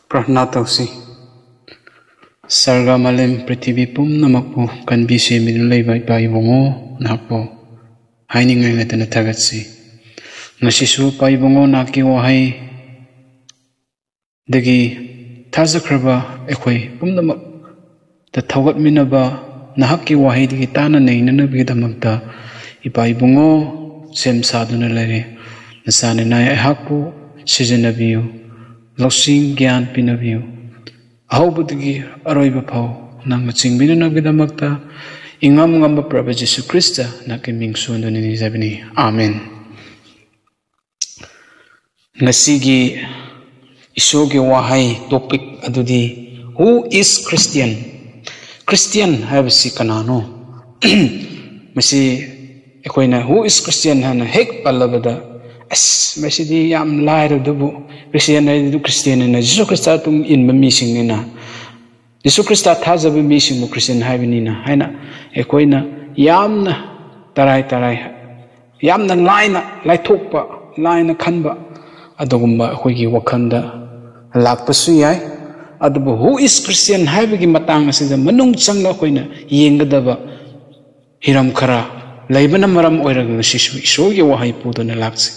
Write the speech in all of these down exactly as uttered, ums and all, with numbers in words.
ꯄ꯭ꯔꯥꯔꯊꯅꯥ ꯇꯧꯁꯤ꯫ ꯁꯔꯒ ꯃꯥꯂꯦꯝ ꯄ꯭ꯔꯤꯊꯤꯕꯤ ꯄꯨꯝꯅꯃꯛꯄꯨ ꯀꯟꯕꯤ ꯁꯦꯝꯕꯤꯗꯨꯅ ꯂꯩꯕ ꯏꯄꯥ ꯏꯕꯨꯡꯉꯣ, ꯅꯍꯥꯛꯄꯨ ꯍꯥꯏꯅꯤꯡꯉꯥꯏ ꯂꯩꯇꯅ ꯊꯥꯒꯠꯆꯩ꯫ ꯉꯁꯤꯁꯨ ꯏꯄꯥ ꯏꯕꯨꯡꯉꯣ, ꯅꯍꯥꯛꯀꯤ ꯋꯥꯍꯩꯗꯒꯤ ꯊꯥꯖꯈ꯭ꯔꯕ ꯑꯩꯈꯣꯏ ꯄꯨꯝꯅꯃꯛꯇ ꯊꯧꯒꯠꯃꯤꯟꯅꯕ, ꯅꯍꯥꯛꯀꯤ ꯋꯥꯍꯩꯗꯒꯤ ꯇꯥꯅ ꯅꯩꯅꯅꯕꯒꯤꯗꯃꯛꯇ ꯏꯄꯥ ꯏꯕꯨꯡꯉꯣ ꯁꯦꯝ ꯁꯥꯗꯨꯅ ꯂꯩꯔꯦ꯫ ꯅꯆꯥ ꯅꯅꯥꯏ ꯑꯩꯍꯥꯛꯄꯨ ꯁꯤꯖꯤꯟꯅꯕꯤꯌꯨ, ꯂꯧꯁꯤꯡ ꯒ꯭ꯌꯥꯟ ꯄꯤꯅꯕꯤꯌꯨ꯫ ꯑꯍꯧꯕꯗꯒꯤ ꯑꯔꯣꯏꯕ ꯐꯥꯎ ꯅꯪꯅ ꯆꯤꯡꯕꯤꯅꯅꯕꯒꯤꯗꯃꯛꯇ ꯏꯉꯝ ꯉꯝꯕ ꯄ꯭ꯔꯚꯨ ꯖꯤꯁꯨ ꯈ꯭ꯔꯤꯁꯇ ꯅꯪꯒꯤ ꯃꯤꯡ ꯁꯣꯟꯗꯨꯅ ꯅꯤꯖꯕꯅꯤ꯫ ꯑꯥꯃꯦꯟ꯫ ꯉꯁꯤꯒꯤ ꯏꯁꯣꯔꯒꯤ ꯋꯥꯍꯩ topic ꯑꯗꯨꯗꯤ, Who is Christian? ꯈ꯭ꯔꯤꯁꯇꯤꯌꯟ ꯍꯥꯏꯕꯁꯤ ꯀꯅꯥꯅꯣ? ꯃꯁꯤ ꯑꯩꯈꯣꯏꯅ Who is Christian ꯍꯥꯏꯅ ꯍꯦꯛ ꯄꯜꯂꯕꯗ, ꯑꯁ, ꯃꯁꯤꯗꯤ ꯌꯥꯝ ꯂꯥꯏꯔꯗꯨꯕꯨ, ꯈ꯭ꯔꯤꯁꯇꯤꯌꯟ ꯍꯥꯏꯗꯨ ꯈ꯭ꯔꯤꯁꯇꯤꯌꯟ ꯍꯥꯏꯅ ꯖꯤꯁꯨ ꯈ꯭ꯔꯤꯁꯇ ꯑꯗꯨꯝ ꯏꯟꯕ ꯃꯤꯁꯤꯡꯅꯤꯅ, ꯖꯤꯁꯨ ꯈ꯭ꯔꯤꯁꯇ ꯊꯥꯖꯕ ꯃꯤꯁꯤꯡꯕꯨ ꯈ꯭ꯔꯤꯁꯇꯤꯌꯟ ꯍꯥꯏꯕꯅꯤꯅ ꯍꯥꯏꯅ ꯑꯩꯈꯣꯏꯅ ꯌꯥꯝꯅ ꯇꯔꯥꯏ ꯇꯔꯥꯏ, ꯌꯥꯝꯅ ꯂꯥꯏꯅ ꯂꯥꯏꯊꯣꯛꯄ, ꯂꯥꯏꯅ ꯈꯟꯕ ꯑꯗꯨꯒꯨꯝꯕ ꯑꯩꯈꯣꯏꯒꯤ ꯋꯥꯈꯜꯗ ꯂꯥꯛꯄꯁꯨ ꯌꯥꯏ꯫ ꯑꯗꯨꯕꯨ Who is Christian ꯍꯥꯏꯕꯒꯤ ꯃꯇꯥꯡ ꯑꯁꯤꯗ ꯃꯅꯨꯡ ꯆꯪꯅ ꯑꯩꯈꯣꯏꯅ ꯌꯦꯡꯒꯗꯕ ꯍꯤꯔꯝ ꯈꯔ ꯂꯩꯕꯅ ꯃꯔꯝ ꯑꯣꯏꯔꯒ ꯉꯁꯤꯁꯨ ꯏꯁꯣꯔꯒꯤ ꯋꯥꯍꯩ ꯄꯨꯗꯨꯅ ꯂꯥꯛꯆꯩ꯫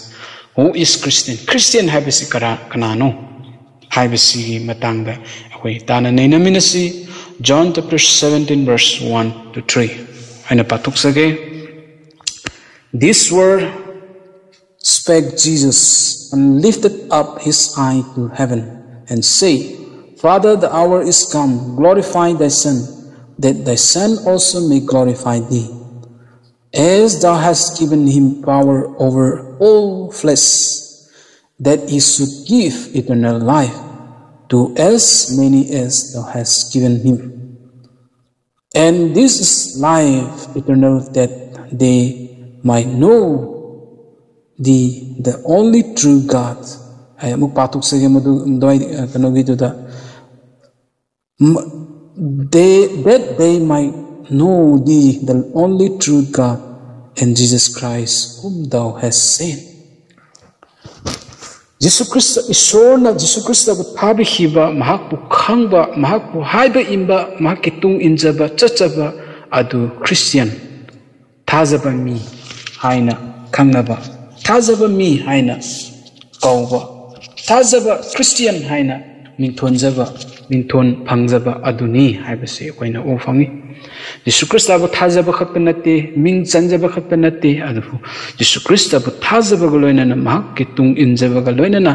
Who is Christian? ꯈ꯭ꯔꯤꯁꯇꯤꯌꯟ ꯍꯥꯏꯕꯁꯤ ꯀꯔꯥ-, ꯀꯅꯥꯅꯣ ꯍꯥꯏꯕꯁꯤꯒꯤ ꯃꯇꯥꯡꯗ ꯑꯩꯈꯣꯏ ꯇꯥꯅ ꯅꯩꯅꯃꯤꯟꯅꯁꯤ꯫ John chapter seventeen verse one to three ꯑꯩꯅ ꯄꯥꯊꯣꯛꯆꯒꯦ꯫ This word spake Jesus, and lifted up his eye to heaven, and said, Father, the hour is come, glorify thy Son, that thy Son also may glorify thee, as thou hast given him power over all flesh, that he should give eternal life to as many as thou hast given him. And this is life eternal, that they might know thee, the only true God. ꯑꯩ ꯑꯃꯨꯛ ꯄꯥꯊꯣꯛꯆꯒꯦ ꯃꯗꯨ, ꯃꯗꯨꯋꯥꯏ, ꯑ, ꯀꯩꯅꯣꯒꯤꯗꯨꯗ꯫ ꯃ-, they, that they might know thee, the only true God, and Jesus Christ, whom thou hast sent. Jesus Christ, ꯏꯁꯣꯔꯅ ꯖꯤꯁꯨ ꯈ꯭ꯔꯤꯁꯇꯕꯨ ꯊꯥꯕꯤꯈꯤꯕ, ꯃꯍꯥꯛꯄꯨ ꯈꯪꯕ, ꯃꯍꯥꯛꯄꯨ ꯍꯥꯏꯕ ꯏꯟꯕ, ꯃꯍꯥꯛꯀꯤ ꯇꯨꯡ ꯏꯟꯖꯕ, ꯆꯠꯆꯕ ꯑꯗꯨ ꯈ꯭ꯔꯤꯁꯇꯤꯌꯥꯟ, ꯊꯥꯖꯕ ꯃꯤ ꯍꯥꯏꯅ ꯈꯪꯅꯕ, ꯊꯥꯖꯕ ꯃꯤ ꯍꯥꯏꯅ ꯀꯧꯕ, ꯊꯥꯖꯕ ꯈ꯭ꯔꯤꯁꯇꯤꯌꯥꯟ ꯍꯥꯏꯅ ꯃꯤꯡꯊꯣꯟꯖꯕ, ꯃꯤꯡꯊꯣꯟ ꯐꯪꯖꯕ ꯑꯗꯨꯅꯤ ꯍꯥꯏꯕꯁꯤ ꯑꯩꯈꯣꯏꯅ ꯎꯕ ꯐꯪꯏ꯫ ꯖꯤꯁꯨ ꯈ꯭ꯔꯤꯁꯇꯕꯨ ꯊꯥꯖꯕ ꯈꯛꯇ ꯅꯠꯇꯦ, ꯃꯤꯡ ꯆꯟꯖꯕ ꯈꯛꯇ ꯅꯠꯇꯦ, ꯑꯗꯨꯕꯨ ꯖꯤꯁꯨ ꯈ꯭ꯔꯤꯁꯇꯕꯨ ꯊꯥꯖꯕꯒ ꯂꯣꯏꯅꯅ, ꯃꯍꯥꯛꯀꯤ ꯇꯨꯡ ꯏꯟꯖꯕꯒ ꯂꯣꯏꯅꯅ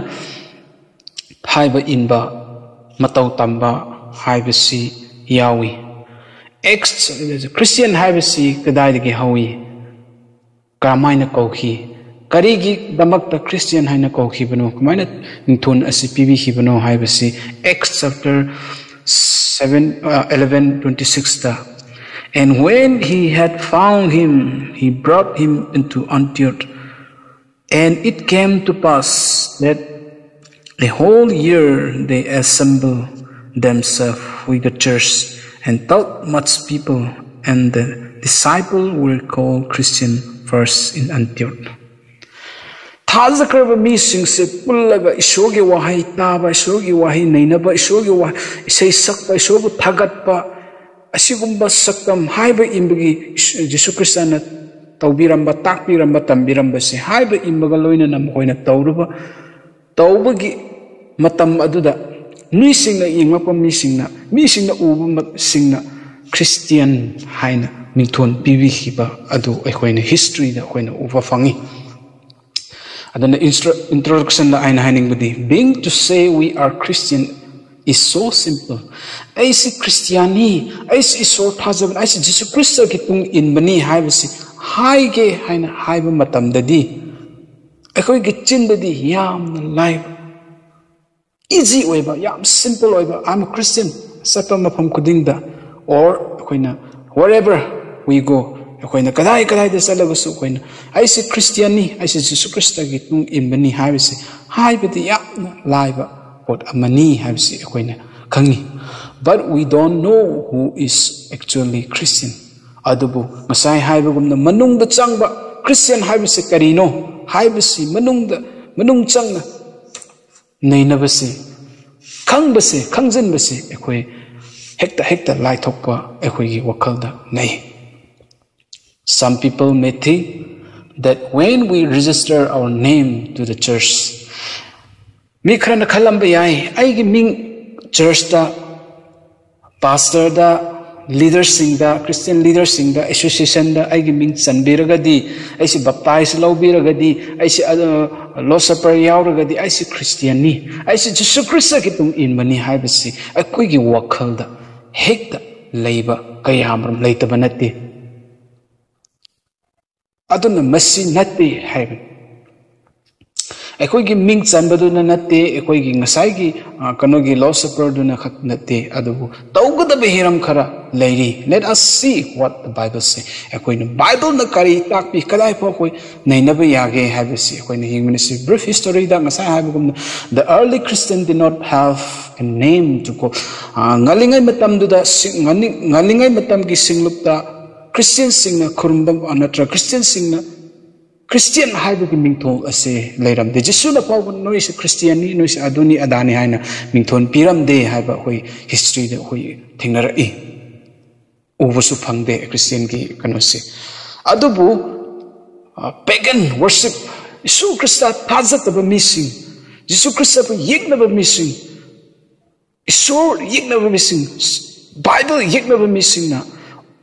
ꯍꯥꯏꯕ ꯏꯟꯕ, ꯃꯇꯧ ꯇꯝꯕ ꯍꯥꯏꯕꯁꯤ ꯌꯥꯎꯏ꯫ ꯑꯦꯛꯁ, ꯈ꯭ꯔꯤꯁꯇꯤꯌꯥꯟ ꯍꯥꯏꯕꯁꯤ ꯀꯗꯥꯏꯗꯒꯤ ꯍꯧꯏ? ꯀꯔꯝꯍꯥꯏꯅ ꯀꯧꯈꯤ? ꯀꯔꯤꯒꯤꯗꯃꯛꯇ ꯈ꯭ꯔꯤꯁꯇꯤꯌꯥꯟ ꯍꯥꯏꯅ ꯀꯧꯈꯤꯕꯅꯣ? ꯀꯃꯥꯏꯅ ꯃꯤꯡꯊꯣꯟ ꯑꯁꯤ ꯄꯤꯕꯤꯈꯤꯕꯅꯣ ꯍꯥꯏꯕꯁꯤ Acts chapter seven, uh, eleven twenty-six ꯇ, "And when he had found him, he brought him into Antioch. And it came to pass that a whole year they assembled themselves with the church and taught much people, and the disciples were called Christian first in Antioch." ꯊꯥꯖꯈ꯭ꯔꯕ ꯃꯤꯁꯤꯡꯁꯦ ꯄꯨꯜꯂꯒ ꯏꯁꯣꯔꯒꯤ ꯋꯥꯍꯩ ꯇꯥꯕ, ꯏꯁꯣꯔꯒꯤ ꯋꯥꯍꯩ ꯅꯩꯅꯕ, ꯏꯁꯣꯔꯒꯤ ꯋꯥꯍꯩ, ꯏꯁꯩ ꯁꯛꯄ, ꯏꯁꯣꯔꯕꯨ ꯊꯥꯒꯠꯄ, ꯑꯁꯤꯒꯨꯝꯕ ꯁꯛꯇꯝ ꯍꯥꯏꯕ ꯏꯟꯕꯒꯤ ꯏꯁ-, ꯖꯤꯁꯨ ꯈ꯭ꯔꯤꯁꯇꯅ ꯇꯧꯕꯤꯔꯝꯕ, ꯇꯥꯛꯄꯤꯔꯝꯕ, ꯇꯝꯕꯤꯔꯝꯕꯁꯦ ꯍꯥꯏꯕ ꯏꯟꯕꯒ ꯂꯣꯏꯅꯅ ꯃꯈꯣꯏꯅ ꯇꯧꯔꯨꯕ, ꯇꯧꯕꯒꯤ ꯃꯇꯝ ꯑꯗꯨꯗ ꯃꯤꯁꯤꯡꯅ, ꯌꯦꯡꯂꯛꯄ ꯃꯤꯁꯤꯡꯅ, ꯃꯤꯁꯤꯡꯅ ꯎꯕ ꯃ-, ꯁꯤꯡꯅ ꯈ꯭ꯔꯤꯁꯇꯤꯌꯥꯟ ꯍꯥꯏꯅ ꯃꯤꯡꯊꯣꯟ ꯄꯤꯕꯤꯈꯤꯕ ꯑꯗꯨ ꯑꯩꯈꯣꯏꯅ ꯍꯤꯁꯇ꯭ꯔꯤꯗ ꯑꯩꯈꯣꯏꯅ ꯎꯕ ꯐꯪꯉꯤ꯫ ꯑꯗꯨꯅ instro-, introduction ꯗ ꯑꯩꯅ ꯍꯥꯏꯅꯤꯡꯕꯗꯤ, "Being to say we are Christian is so simple." ꯑꯩꯁꯤ ꯈ꯭ꯔꯤꯁꯇꯤꯌꯥꯟꯅꯤ, ꯑꯩꯁꯤ ꯏꯁꯣꯔ ꯊꯥꯖꯕꯅꯤ, ꯑꯩꯁꯤ ꯖꯤꯁꯨ ꯈ꯭ꯔꯤꯁꯇꯒꯤ ꯇꯨꯡ ꯏꯟꯕꯅꯤ ꯍꯥꯏꯕꯁꯤ ꯍꯥꯏꯒꯦ ꯍꯥꯏꯅ ꯍꯥꯏꯕ ꯃꯇꯝꯗꯗꯤ, ꯑꯩꯈꯣꯏꯒꯤ ꯆꯤꯟꯗꯗꯤ ꯌꯥꯝꯅ ꯂꯥꯏꯕ, ꯏꯖꯤ ꯑꯣꯏꯕ, ꯌꯥꯝ ꯁꯤꯝꯄꯜ ꯑꯣꯏꯕ, "I'm a Christian", ꯆꯠꯄ ꯃꯐꯝ ꯈꯨꯗꯤꯡꯗ, or ꯑꯩꯈꯣꯏꯅ wherever we go, ꯑꯩꯈꯣꯏꯅ ꯀꯗꯥꯏ ꯀꯗꯥꯏꯗ ꯆꯠꯂꯕꯁꯨ ꯑꯩꯈꯣꯏꯅ, "ꯑꯩꯁꯦ ꯈ꯭ꯔꯤꯁꯇꯤꯌꯥꯟꯅꯤ, ꯑꯩꯁꯦ ꯖꯤꯁꯨ ꯈ꯭ꯔꯤꯁꯇꯒꯤ ꯇꯨꯡ ꯏꯟꯕꯅꯤ" ꯍꯥꯏꯕꯁꯤ ꯍꯥꯏꯕꯗꯤ ꯌꯥꯝꯅ ꯂꯥꯏꯕ ꯄꯣꯠ ꯑꯃꯅꯤ ꯍꯥꯏꯕꯁꯤ ꯑꯩꯈꯣꯏꯅ ꯈꯪꯉꯤ꯫ But we don't know who is actually Christian. ꯑꯗꯨꯕꯨ ꯉꯁꯥꯏ ꯍꯥꯏꯕꯒꯨꯝꯅ ꯃꯅꯨꯡꯗ ꯆꯪꯕ ꯈ꯭ꯔꯤꯁꯇꯤꯌꯥꯟ ꯍꯥꯏꯕꯁꯤ ꯀꯔꯤꯅꯣ ꯍꯥꯏꯕꯁꯤ ꯃꯅꯨꯡꯗ, ꯃꯅꯨꯡ ꯆꯪꯅ ꯅꯩꯅꯕꯁꯤ, ꯈꯪꯕꯁꯤ, ꯈꯪꯖꯤꯟꯕꯁꯤ ꯑꯩꯈꯣꯏ ꯍꯦꯛꯇ, ꯍꯦꯛꯇ ꯂꯥꯏꯊꯣꯛꯄ ꯑꯩꯈꯣꯏꯒꯤ ꯋꯥꯈꯜꯗ ꯂꯩ꯫ Some people may think that when we register our name to the church, ꯃꯤ ꯈꯔꯅ ꯈꯜꯂꯝꯕ ꯌꯥꯏ, ꯑꯩꯒꯤ ꯃꯤꯡ ꯆꯔꯆꯇ, ꯄꯥꯁꯇꯔꯗ, ꯂꯤꯗꯔꯁꯤꯡꯗ, ꯈ꯭ꯔꯤꯁꯇꯤꯌꯟ ꯂꯤꯗꯔꯁꯤꯡꯗ, ꯑꯦꯁꯣꯁꯤꯌꯦꯁꯟꯗ ꯑꯩꯒꯤ ꯃꯤꯡ ꯆꯟꯕꯤꯔꯒꯗꯤ, ꯑꯩꯁꯦ ꯕꯞꯇꯥꯏꯖ ꯂꯧꯕꯤꯔꯒꯗꯤ, ꯑꯩꯁꯦ ꯂꯣꯔꯗ ꯁꯄꯔ ꯌꯥꯎꯔꯒꯗꯤ ꯑꯩꯁꯦ ꯈ꯭ꯔꯤꯁꯇꯤꯌꯟꯅꯤ, ꯑꯩꯁꯦ ꯖꯤꯁꯨ ꯈ꯭ꯔꯤꯁꯇꯒꯤ ꯇꯨꯡ ꯏꯟꯕꯅꯤ ꯍꯥꯏꯕꯁꯤ ꯑꯩꯈꯣꯏꯒꯤ ꯋꯥꯈꯜꯗ ꯍꯦꯛꯇ ꯂꯩꯕ ꯀꯌꯥꯃꯔꯨꯝ ꯂꯩꯇꯕ ꯅꯠꯇꯦ꯫ ꯑꯗꯨꯅ ꯃꯁꯤ ꯅꯠꯇꯦ ꯍꯥꯏꯕꯅꯤ꯫ ꯑꯩꯈꯣꯏꯒꯤ ꯃꯤꯡ ꯆꯟꯕꯗꯨꯅ ꯅꯠꯇꯦ, ꯑꯩꯈꯣꯏꯒꯤ ꯉꯁꯥꯏꯒꯤ, ꯑ, ꯀꯩꯅꯣꯒꯤ ꯂꯣꯔꯗ ꯁꯄꯔꯗꯨꯅ ꯈꯛ ꯅꯠꯇꯦ, ꯑꯗꯨꯕꯨ ꯇꯧꯒꯗꯕ ꯍꯤꯔꯝ ꯈꯔ ꯂꯩꯔꯤ꯫ Let us see what the Bible say. ꯑꯩꯈꯣꯏꯅ ꯕꯥꯏꯕꯜꯅ ꯀꯔꯤ ꯇꯥꯛꯄꯤ, ꯀꯗꯥꯏ ꯐꯥꯎ ꯑꯩꯈꯣꯏ ꯅꯩꯅꯕ ꯌꯥꯒꯦ ꯍꯥꯏꯕꯁꯤ ꯑꯩꯈꯣꯏꯅ ꯌꯦꯡꯃꯤꯟꯅꯁꯤ꯫ Brief historyꯗ ꯉꯁꯥꯏ ꯍꯥꯏꯕꯒꯨꯝꯅ, the early Christian did not have a name to call. ꯑ, ꯉꯜꯂꯤꯉꯩ ꯃꯇꯝꯗꯨꯗ ꯁꯤ-, ꯉꯜꯂꯤ-, ꯉꯜꯂꯤꯉꯩ ꯃꯇꯝꯒꯤ ꯁꯤꯡꯂꯨꯞꯇ ꯈ꯭ꯔꯤꯁꯇꯤꯌꯟꯁꯤꯡꯅ ꯈꯨꯔꯨꯝꯕ, ꯅꯠꯇ꯭ꯔꯒ ꯈ꯭ꯔꯤꯁꯇꯤꯌꯟꯁꯤꯡꯅ ꯈ꯭ꯔꯤꯁꯇꯤꯌꯟ ꯍꯥꯏꯕꯒꯤ ꯃꯤꯡꯊꯣꯜ ꯑꯁꯦ ꯂꯩꯔꯝꯗꯦ꯫ ꯖꯤꯁꯨꯅ ꯐꯥꯎꯕ "ꯅꯣꯏꯁꯦ ꯈ꯭ꯔꯤꯁꯇꯤꯌꯟꯅꯤ, ꯅꯣꯏꯁꯦ ꯑꯗꯨꯅꯤ ꯑꯗꯥꯅꯤ" ꯍꯥꯏꯅ ꯃꯤꯡꯊꯣꯜ ꯄꯤꯔꯝꯗꯦ ꯍꯥꯏꯕ ꯑꯩꯈꯣꯏ ꯍꯤꯁꯇ꯭ꯔꯤꯗ ꯑꯩꯈꯣꯏ ꯊꯦꯡꯅꯔꯛꯏ, ꯎꯕꯁꯨ ꯐꯪꯗꯦ ꯈ꯭ꯔꯤꯁꯇꯤꯌꯟꯒꯤ ꯀꯩꯅꯣꯁꯦ꯫ ꯑꯗꯨꯕꯨ, ꯑ, pagan worship, ꯖꯤꯁꯨ ꯈ꯭ꯔꯤꯁꯇ ꯊꯥꯖꯗꯕ ꯃꯤꯁꯤꯡ, ꯖꯤꯁꯨ ꯈ꯭ꯔꯤꯁꯇꯕꯨ ꯌꯦꯛꯅꯕ ꯃꯤꯁꯤꯡ, ꯏꯁꯣꯔ ꯌꯦꯛꯅꯕ ꯃꯤꯁꯤꯡ, ꯕꯥꯏꯕꯜ ꯌꯦꯛꯅꯕ ꯃꯤꯁꯤꯡꯅ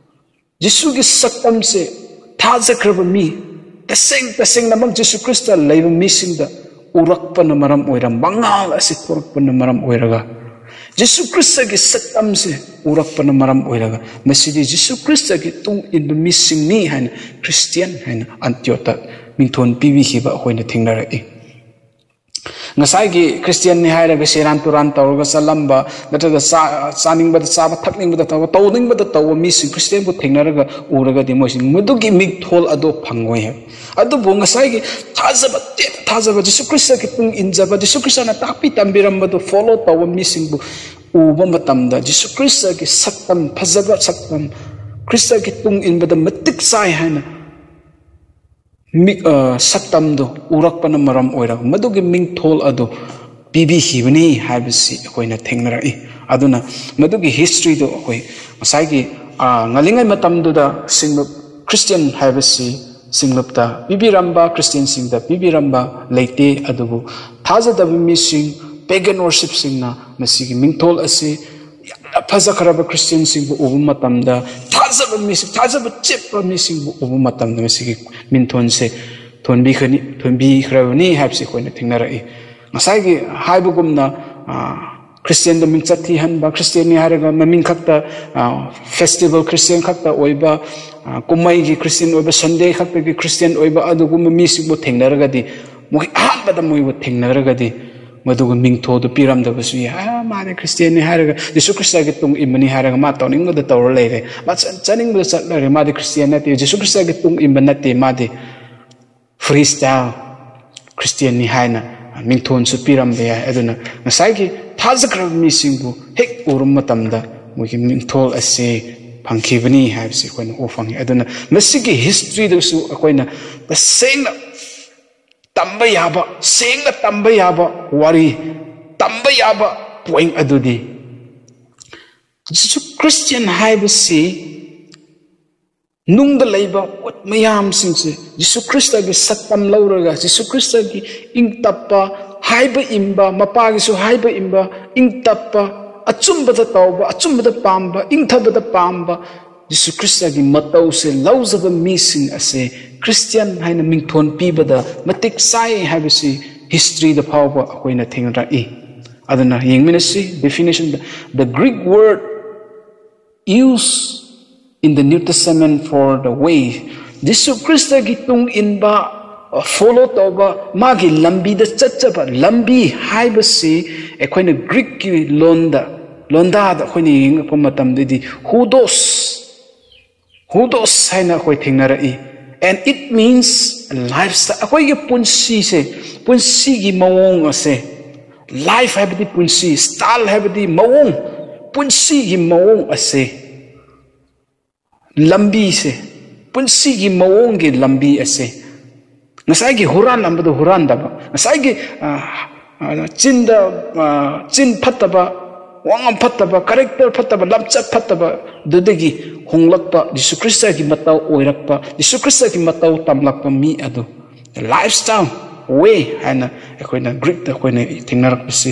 ꯖꯤꯁꯨꯒꯤ ꯁꯛꯇꯝꯁꯦ ꯊꯥꯖꯈ꯭ꯔꯕ ꯃꯤ, ꯇꯁꯦꯡ ꯇꯁꯦꯡꯅꯃꯛ ꯖꯤꯁꯨ ꯈ꯭ꯔꯤꯁꯇ ꯂꯩꯕ ꯃꯤꯁꯤꯡꯗ ꯎꯔꯛꯄꯅ ꯃꯔꯝ ꯑꯣꯏꯔ, ꯃꯉꯥꯜ ꯑꯁꯤ ꯊꯣꯔꯛꯄꯅ ꯃꯔꯝ ꯑꯣꯏꯔꯒ, ꯖꯤꯁꯨ ꯈ꯭ꯔꯤꯁꯇꯒꯤ ꯁꯛꯇꯝꯁꯦ ꯎꯔꯛꯄꯅ ꯃꯔꯝ ꯑꯣꯏꯔꯒ, ꯃꯁꯤꯗꯤ ꯖꯤꯁꯨ ꯈ꯭ꯔꯤꯁꯇꯒꯤ ꯇꯨꯡ ꯏꯟꯕ ꯃꯤꯁꯤꯡꯅꯤ ꯍꯥꯏꯅ ꯈ꯭ꯔꯤꯁꯇꯤꯌꯟ ꯍꯥꯏꯅ ꯑꯟꯇꯤꯌꯣꯠꯇ ꯃꯤꯡꯊꯣꯟ ꯄꯤꯕꯤꯈꯤꯕ ꯑꯩꯈꯣꯏꯅ ꯊꯦꯡꯅꯔꯛꯏ꯫ ꯉꯁꯥꯏꯒꯤ ꯈ꯭ꯔꯤꯁꯇꯤꯌꯟꯅꯤ ꯍꯥꯏꯔꯒ ꯁꯦꯔꯥꯟ ꯇꯨꯔꯥꯟ ꯇꯧꯔꯒ ꯆꯠꯂꯝꯕ, ꯅꯠꯇ꯭ꯔꯒ ꯆꯥ-, ꯆꯥꯅꯤꯡꯕꯗ ꯆꯥꯕ, ꯊꯛꯅꯤꯡꯕꯗ ꯊꯛꯄ, ꯇꯧꯅꯤꯡꯕꯗ ꯇꯧꯕ ꯃꯤꯁꯤꯡ ꯈ꯭ꯔꯤꯁꯇꯤꯌꯟꯕꯨ ꯊꯦꯡꯅꯔꯒ ꯎꯔꯒꯗꯤ ꯃꯣꯏꯁꯤꯡ ꯃꯗꯨꯒꯤ ꯃꯤꯡꯊꯣꯜ ꯑꯗꯣ ꯐꯪꯉꯣꯏ ꯍꯥꯏꯕ꯫ ꯑꯗꯨꯕꯨ ꯉꯁꯥꯏꯒꯤ ꯊꯥꯖꯕ, ꯇꯦꯠ ꯊꯥꯖꯕ, ꯖꯤꯁꯨ ꯈ꯭ꯔꯤꯁꯇꯒꯤ ꯇꯨꯡ ꯏꯟꯖꯕ, ꯖꯤꯁꯨ ꯈ꯭ꯔꯤꯁꯇꯅ ꯇꯥꯛꯄꯤ ꯇꯝꯕꯤꯔꯝꯕꯗꯨ ꯐꯣꯂꯣ ꯇꯧꯕ ꯃꯤꯁꯤꯡꯕꯨ ꯎꯕ ꯃꯇꯝꯗ ꯖꯤꯁꯨ ꯈ꯭ꯔꯤꯁꯇꯒꯤ ꯁꯛꯇꯝ, ꯐꯖꯕ ꯁꯛꯇꯝ, ꯈ꯭ꯔꯤꯁꯇꯒꯤ ꯇꯨꯡ ꯏꯟꯕꯗ ꯃꯇꯤꯛ ꯆꯥꯏ ꯍꯥꯏꯅ ꯃꯤꯛ-, ꯑ, ꯁꯛꯇꯝꯗꯨ ꯎꯔꯛꯄꯅ ꯃꯔꯝ ꯑꯣꯏꯔꯒ ꯃꯗꯨꯒꯤ ꯃꯤꯡꯊꯣꯜ ꯑꯗꯨ ꯄꯤꯕꯤꯈꯤꯕꯅꯤ ꯍꯥꯏꯕꯁꯤ ꯑꯩꯈꯣꯏꯅ ꯊꯦꯡꯅꯔꯛꯏ꯫ ꯑꯗꯨꯅ ꯃꯗꯨꯒꯤ ꯍꯤꯁꯇ꯭ꯔꯤꯗꯨ ꯑꯩꯈꯣꯏ ꯉꯁꯥꯏꯒꯤ, ꯑ, ꯉꯜꯂꯤꯉꯩ ꯃꯇꯝꯗꯨꯗ ꯁꯤꯡꯂꯨꯞ, ꯈ꯭ꯔꯤꯁꯇꯤꯌꯥꯟ ꯍꯥꯏꯕꯁꯤ ꯁꯤꯡꯂꯨꯞꯇ ꯄꯤꯕꯤꯔꯝꯕ, ꯈ꯭ꯔꯤꯁꯇꯤꯌꯥꯟꯁꯤꯡꯗ ꯄꯤꯕꯤꯔꯝꯕ ꯂꯩꯇꯦ꯫ ꯑꯗꯨꯕꯨ ꯊꯥꯖꯗꯕ ꯃꯤꯁꯤꯡ, pagan worshipꯁꯤꯡꯅ ꯃꯁꯤꯒꯤ ꯃꯤꯡꯊꯣꯜ ꯑꯁꯤ ꯌꯥꯝꯅ ꯐꯖꯈ꯭ꯔꯕ ꯈ꯭ꯔꯤꯁꯇꯤꯌꯥꯟꯁꯤꯡꯕꯨ ꯎꯕ ꯃꯇꯝꯗ, ꯊꯥꯖꯕ ꯃꯤꯁꯤꯡ, ꯊꯥꯖꯕ ꯆꯦꯠꯄ ꯃꯤꯁꯤꯡꯕꯨ ꯎꯕ ꯃꯇꯝꯗ ꯃꯁꯤꯒꯤ ꯃꯤꯡꯊꯣꯟꯁꯦ ꯊꯣꯟꯕꯤꯈꯅꯤ, ꯊꯣꯟꯕꯤꯈ꯭ꯔꯕꯅꯤ ꯍꯥꯏꯕꯁꯤ ꯑꯩꯈꯣꯏꯅ ꯊꯦꯡꯅꯔꯛꯏ꯫ ꯉꯁꯥꯏꯒꯤ ꯍꯥꯏꯕꯒꯨꯝꯅ, ꯑ, ꯈ꯭ꯔꯤꯁꯇꯤꯌꯥꯟꯗ ꯃꯤꯡꯆꯠ ꯊꯤꯍꯟꯕ, ꯈ꯭ꯔꯤꯁꯇꯤꯌꯥꯟꯅꯤ ꯍꯥꯏꯔꯒ ꯃꯃꯤꯡ ꯈꯛꯇ, ꯑ, festival ꯈ꯭ꯔꯤꯁꯇꯤꯌꯥꯟ ꯈꯛꯇ ꯑꯣꯏꯕ, ꯑ, ꯀꯨꯝꯍꯩꯒꯤ ꯈ꯭ꯔꯤꯁꯇꯤꯌꯥꯟ ꯑꯣꯏꯕ, Sunday ꯈꯛꯇꯒꯤ ꯈ꯭ꯔꯤꯁꯇꯤꯌꯥꯟ ꯑꯣꯏꯕ ꯑꯗꯨꯒꯨꯝꯕ ꯃꯤꯁꯤꯡꯕꯨ ꯊꯦꯡꯅꯔꯒꯗꯤ, ꯃꯣꯏ ꯑꯍꯥꯟꯕꯗ ꯃꯣꯏꯕꯨ ꯊꯦꯡꯅꯔꯒꯗꯤ, ꯃꯗꯨꯒꯤ ꯃꯤꯡꯊꯣꯜꯗꯨ ꯄꯤꯔꯝꯗꯕꯁꯨ ꯌꯥꯏ꯫ "ꯑ, ꯃꯥꯗꯤ ꯈ꯭ꯔꯤꯁꯇꯤꯌꯥꯟꯅꯤ" ꯍꯥꯏꯔꯒ, "ꯖꯤꯁꯨ ꯈ꯭ꯔꯤꯁꯇꯒꯤ ꯇꯨꯡ ꯏꯟꯕꯅꯤ" ꯍꯥꯏꯔꯒ ꯃꯥ ꯇꯧꯅꯤꯡꯕꯗ ꯇꯧꯔ ꯂꯩꯔꯦ, ꯃꯥ ꯆꯠ-, ꯆꯠꯅꯤꯡꯕꯗ ꯆꯠꯂꯔꯦ, "ꯃꯥꯗꯤ ꯈ꯭ꯔꯤꯁꯇꯤꯌꯥꯟ ꯅꯠꯇꯦ, ꯖꯤꯁꯨ ꯈ꯭ꯔꯤꯁꯇꯒꯤ ꯇꯨꯡ ꯏꯟꯕ ꯅꯠꯇꯦ, ꯃꯥꯗꯤ free style ꯈ꯭ꯔꯤꯁꯇꯤꯌꯥꯟꯅꯤ" ꯍꯥꯏꯅ ꯃꯤꯡꯊꯣꯟꯁꯨ ꯄꯤꯔꯝꯕ ꯌꯥꯏ꯫ ꯑꯗꯨꯅ ꯉꯁꯥꯏꯒꯤ ꯊꯥꯖꯈ꯭ꯔꯕ ꯃꯤꯁꯤꯡꯕꯨ ꯍꯦꯛ ꯎꯔꯨꯕ ꯃꯇꯝꯗ ꯃꯣꯏꯒꯤ ꯃꯤꯡꯊꯣꯜ ꯑꯁꯤ ꯐꯪꯈꯤꯕꯅꯤ ꯍꯥꯏꯕꯁꯤ ꯑꯩꯈꯣꯏꯅ ꯎꯕ ꯐꯪꯉꯤ꯫ ꯑꯗꯨꯅ ꯃꯁꯤꯒꯤ ꯍꯤꯁꯇ꯭ꯔꯤꯗꯁꯨ ꯑꯩꯈꯣꯏꯅ ꯇꯁꯦꯡꯅ ꯇꯝꯕ ꯌꯥꯕ, ꯁꯦꯡꯅ ꯇꯝꯕ ꯌꯥꯕ ꯋꯥꯔꯤ, ꯇꯝꯕ ꯌꯥꯕ ꯄꯣꯏꯟ ꯑꯗꯨꯗꯤ, ꯖꯤꯁꯨ ꯈ꯭ꯔꯤꯁꯇꯤꯌꯥꯟ ꯍꯥꯏꯕꯁꯤ ꯅꯨꯡꯗ ꯂꯩꯕ ꯄꯣꯠ ꯃꯌꯥꯝꯁꯤꯡꯁꯦ ꯖꯤꯁꯨ ꯈ꯭ꯔꯤꯁꯇꯒꯤ ꯁꯛꯇꯝ ꯂꯧꯔꯒ, ꯖꯤꯁꯨ ꯈ꯭ꯔꯤꯁꯇꯒꯤ ꯏꯪ ꯇꯞꯄ, ꯍꯥꯏꯕ ꯏꯟꯕ, ꯃꯄꯥꯒꯤꯁꯨ ꯍꯥꯏꯕ ꯏꯟꯕ, ꯏꯪ ꯇꯞꯄ, ꯑꯆꯨꯝꯕꯗ ꯇꯧꯕ, ꯑꯆꯨꯝꯕꯗ ꯄꯥꯝꯕ, ꯏꯪꯊꯕꯗ ꯄꯥꯝꯕ, ꯖꯤꯁꯨ ꯈ꯭ꯔꯤꯁꯇꯒꯤ ꯃꯇꯧꯁꯦ ꯂꯧꯖꯕ ꯃꯤꯁꯤꯡ ꯑꯁꯦ ꯈ꯭ꯔꯤꯁꯇꯤꯌꯥꯟ ꯍꯥꯏꯅ ꯃꯤꯡꯊꯣꯟ ꯄꯤꯕꯗ ꯃꯇꯤꯛ ꯆꯥꯏ ꯍꯥꯏꯕꯁꯤ ꯍꯤꯁꯇ꯭ꯔꯤꯗ ꯐꯥꯎꯕ ꯑꯩꯈꯣꯏꯅ ꯊꯦꯡꯅꯔꯛꯏ꯫ ꯑꯗꯨꯅ ꯌꯦꯡꯃꯤꯟꯅꯁꯤ, definition, the Greek word used in the New Testament for the way, ꯖꯤꯁꯨ ꯈ꯭ꯔꯤꯁꯇꯒꯤ ꯇꯨꯡ ꯏꯟꯕ, follow ꯇꯧꯕ, ꯃꯥꯒꯤ ꯂꯝꯕꯤꯗ ꯆꯠꯆꯕ, ꯂꯝꯕꯤ ꯍꯥꯏꯕꯁꯤ ꯑꯩꯈꯣꯏꯅ ꯒ꯭ꯔꯤꯛꯀꯤ ꯂꯣꯟꯗ, ꯂꯣꯟꯗꯥꯗ ꯑꯩꯈꯣꯏꯅ ꯌꯦꯡꯉꯛꯄ ꯃꯇꯝꯗꯗꯤ hudos, hudos ꯍꯥꯏꯅ ꯑꯩꯈꯣꯏ ꯊꯦꯡꯅꯔꯛꯏ꯫ And it means lifestyle, ꯑꯩꯈꯣꯏꯒꯤ ꯄꯨꯟꯁꯤꯁꯦ, ꯄꯨꯟꯁꯤꯒꯤ ꯃꯑꯣꯡ ꯑꯁꯦ, life ꯍꯥꯏꯕꯗꯤ ꯄꯨꯟꯁꯤ, style ꯍꯥꯏꯕꯗꯤ ꯃꯑꯣꯡ, ꯄꯨꯟꯁꯤꯒꯤ ꯃꯑꯣꯡ ꯑꯁꯦ, ꯂꯝꯕꯤꯁꯦ, ꯄꯨꯟꯁꯤꯒꯤ ꯃꯑꯣꯡꯒꯤ ꯂꯝꯕꯤ ꯑꯁꯦ, ꯉꯁꯥꯏꯒꯤ ꯍꯨꯔꯥꯟꯂꯝꯕꯗꯣ ꯍꯨꯔꯥꯟꯗꯕ, ꯉꯁꯥꯏꯒꯤ, ꯑ, ꯑ, ꯆꯤꯟꯗ, ꯑ, ꯆꯤꯟ ꯐꯠꯇꯕ, ꯋꯥꯉꯥꯡ ꯐꯠꯇꯕ, character ꯐꯠꯇꯕ, ꯂꯝꯆꯠ ꯐꯠꯇꯕ, ꯑꯗꯨꯗꯒꯤ ꯍꯣꯡꯂꯛꯄ, ꯖꯤꯁꯨ ꯈ꯭ꯔꯤꯁꯇꯒꯤ ꯃꯇꯧ ꯑꯣꯏꯔꯛꯄ, ꯖꯤꯁꯨ ꯈ꯭ꯔꯤꯁꯇꯒꯤ ꯃꯇꯧ ꯇꯝꯂꯛꯄ ꯃꯤ ꯑꯗꯨ, lifestyle, way ꯍꯥꯏꯅ ꯑꯩꯈꯣꯏꯅ Greekꯇ ꯑꯩꯈꯣꯏꯅ ꯊꯦꯡꯅꯔꯛꯄꯁꯤ,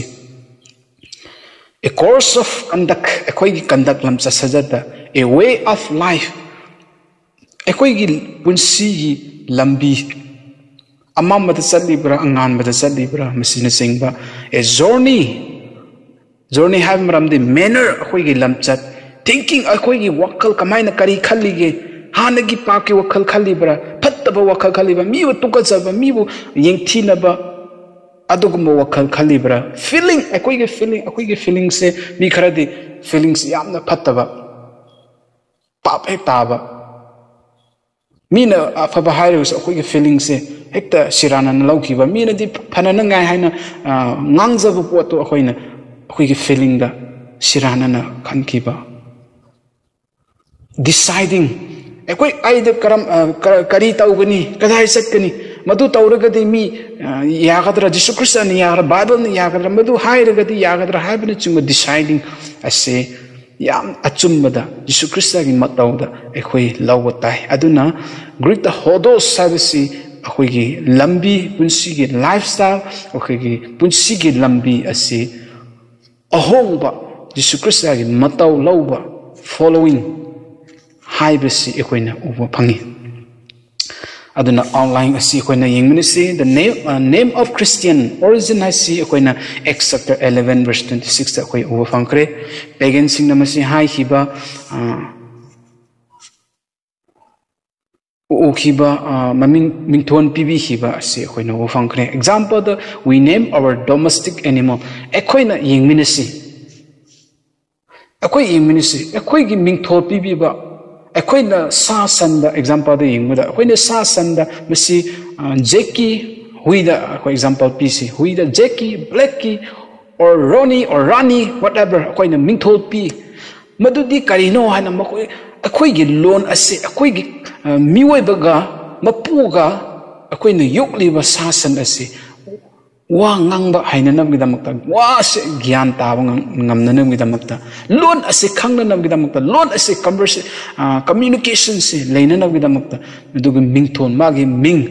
a course of conduct, ꯑꯩꯈꯣꯏꯒꯤ conduct, ꯂꯝꯆꯠ ꯁꯥꯖꯠꯇ, a way of life, ꯑꯩꯈꯣꯏꯒꯤ ꯄꯨꯟꯁꯤꯒꯤ ꯂꯝꯕꯤ, ꯑꯃꯝꯕꯗ ꯆꯠꯂꯤꯕ꯭ꯔꯥ, ꯑꯉꯥꯟꯕꯗ ꯆꯠꯂꯤꯕ꯭ꯔꯥ, ꯃꯁꯤꯅꯆꯤꯡꯕ, a journey, journey ꯍꯥꯏꯕ ꯃꯔꯝꯗꯤ manner, ꯑꯩꯈꯣꯏꯒꯤ ꯂꯝꯆꯠ, thinking, ꯑꯩꯈꯣꯏꯒꯤ ꯋꯥꯈꯜ ꯀꯃꯥꯏꯅ, ꯀꯔꯤ ꯈꯜꯂꯤꯒꯦ, ꯍꯥꯟꯅꯒꯤ ꯄꯥꯞꯀꯤ ꯋꯥꯈꯜ ꯈꯜꯂꯤꯕ꯭ꯔꯥ, ꯐꯠꯇꯕ ꯋꯥꯈꯜ ꯈꯜꯂꯤꯕ꯭ꯔꯥ, ꯃꯤꯕꯨ ꯇꯨꯀꯠꯆꯕ, ꯃꯤꯕꯨ ꯌꯦꯡꯊꯤꯅꯕ, ꯑꯗꯨꯒꯨꯝꯕ ꯋꯥꯈꯜ ꯈꯜꯂꯤꯕ꯭ꯔꯥ? Feeling, ꯑꯩꯈꯣꯏꯒꯤ feeling, ꯑꯩꯈꯣꯏꯒꯤ feelingꯁꯦ, ꯃꯤ ꯈꯔꯗꯤ feelings ꯌꯥꯝꯅ ꯐꯠꯇꯕ, ꯄꯥꯞ ꯍꯦꯛ ꯇꯥꯕ, ꯃꯤꯅ ꯑꯐꯕ ꯍꯥꯏꯔꯒꯁꯨ ꯑꯩꯈꯣꯏꯒꯤ feelingꯁꯦ ꯍꯦꯛꯇ ꯁꯤꯔꯥꯟꯅꯅ ꯂꯧꯈꯤꯕ, ꯃꯤꯅꯗꯤ ꯐꯅꯅꯉꯥꯏ ꯍꯥꯏꯅ, ꯑ, ꯉꯥꯡꯖꯕ ꯄꯣꯠꯇꯣ ꯑꯩꯈꯣꯏꯅ, ꯑꯩꯈꯣꯏꯒꯤ feelingꯗ ꯁꯤꯔꯥꯟꯅꯅ ꯈꯟꯈꯤꯕ꯫ Deciding, ꯑꯩꯈꯣꯏ, ꯑꯩꯗ ꯀꯔꯝ-, ꯑ, ꯀ-, ꯀꯔꯤ ꯇꯧꯒꯅꯤ, ꯀꯗꯥꯏ ꯆꯠꯀꯅꯤ, ꯃꯗꯨ ꯇꯧꯔꯒꯗꯤ ꯃꯤ, ꯑ, ꯌꯥꯒꯗ꯭ꯔꯥ, ꯖꯤꯁꯨ ꯈ꯭ꯔꯤꯁꯇꯅ ꯌꯥꯒꯗ꯭ꯔꯥ, ꯕꯥꯏꯕꯜꯅ ꯌꯥꯒꯗ꯭ꯔꯥ, ꯃꯗꯨ ꯍꯥꯏꯔꯒꯗꯤ ꯌꯥꯒꯗ꯭ꯔꯥ ꯍꯥꯏꯕꯅꯆꯤꯡꯕ deciding ꯑꯁꯤ ꯌꯥꯝ ꯑꯆꯨꯝꯕꯗ, ꯖꯤꯁꯨ ꯈ꯭ꯔꯤꯁꯇꯒꯤ ꯃꯇꯧꯗ ꯑꯩꯈꯣꯏ ꯂꯧꯕ ꯇꯥꯏ꯫ ꯑꯗꯨꯅ Greekꯇ hodos ꯍꯥꯏꯕꯁꯤ ꯑꯩꯈꯣꯏꯒꯤ ꯂꯝꯕꯤ, ꯄꯨꯟꯁꯤꯒꯤ lifestyle, ꯑꯩꯈꯣꯏꯒꯤ ꯄꯨꯟꯁꯤꯒꯤ ꯂꯝꯕꯤ ꯑꯁꯤ ꯑꯍꯣꯡꯕ, ꯖꯤꯁꯨ ꯈ꯭ꯔꯤꯁꯇꯒꯤ ꯃꯇꯧ ꯂꯧꯕ, following ꯍꯥꯏꯕꯁꯤ ꯑꯩꯈꯣꯏꯅ ꯎꯕ ꯐꯪꯉꯤ꯫ ꯑꯗꯨꯅ outline ꯑꯁꯤ ꯑꯩꯈꯣꯏꯅ ꯌꯦꯡꯃꯤꯟꯅꯁꯤ꯫ The name, uh, name of Christian origin ꯍꯥꯏꯁꯤ ꯑꯩꯈꯣꯏꯅ Acts chapter eleven verse twenty sixꯇ ꯑꯩꯈꯣꯏ ꯎꯕ ꯐꯪꯈ꯭ꯔꯦ꯫ Paganꯁꯤꯡꯅ ꯃꯁꯤ ꯍꯥꯏꯈꯤꯕ, ꯑ, ꯎꯈꯤꯕ, ꯑ, ꯃꯃꯤꯡ, ꯃꯤꯡꯊꯣꯟ ꯄꯤꯕꯤꯈꯤꯕ ꯑꯁꯤ ꯑꯩꯈꯣꯏꯅ ꯎꯕ ꯐꯪꯈ꯭ꯔꯦ꯫ Example, the, we name our domestic animal. ꯑꯩꯈꯣꯏꯅ ꯌꯦꯡꯃꯤꯟꯅꯁꯤ꯫ ꯑꯩꯈꯣꯏ ꯌꯦꯡꯃꯤꯟꯅꯁꯤ꯫ ꯑꯩꯈꯣꯏꯒꯤ ꯃꯤꯡꯊꯣꯜ ꯄꯤꯕꯤꯕ, ꯑꯩꯈꯣꯏꯅ ꯁꯥ ꯁꯟꯗ, exampleꯗ ꯌꯦꯡꯕꯗ, ꯑꯩꯈꯣꯏꯅ ꯁꯥ ꯁꯟꯗ ꯃꯁꯤ, ꯑ, Jackꯀꯤ, ꯍꯨꯏꯗ ꯑꯩꯈꯣꯏ example ꯄꯤꯁꯤ꯫ ꯍꯨꯏꯗ Jackꯀꯤ, Blackꯀꯤ, or Ronnie or Rani, whatever, ꯑꯩꯈꯣꯏꯅ ꯃꯤꯡꯊꯣꯜ ꯄꯤ꯫ ꯃꯗꯨꯗꯤ ꯀꯔꯤꯅꯣ ꯍꯥꯏꯅ ꯃꯈꯣꯏ, ꯑꯩꯈꯣꯏꯒꯤ ꯂꯣꯟ ꯑꯁꯤ, ꯑꯩꯈꯣꯏꯒꯤ, ꯑ, ꯃꯤꯑꯣꯏꯕꯒ ꯃꯄꯨꯒ ꯑꯩꯈꯣꯏꯅ ꯌꯣꯛꯂꯤꯕ ꯁꯥ ꯁꯟ ꯑꯁꯤ ꯋꯥ ꯉꯥꯡꯕ ꯍꯩꯅꯅꯕꯒꯤꯗꯃꯛꯇ, ꯋꯥꯁꯦ ꯒ꯭ꯌꯥꯟ ꯇꯥꯕ ꯉꯝ-, ꯉꯝꯅꯅꯕꯒꯤꯗꯃꯛꯇ, ꯂꯣꯟ ꯑꯁꯤ ꯈꯪꯅꯅꯕꯒꯤꯗꯃꯛꯇ, ꯂꯣꯟ ꯑꯁꯤ conversation, ꯑ, communication ꯁꯤ ꯂꯩꯅꯅꯕꯒꯤꯗꯃꯛꯇ, ꯑꯗꯨꯒꯤ ꯃꯤꯡꯊꯣꯜ, ꯃꯥꯒꯤ ꯃꯤꯡ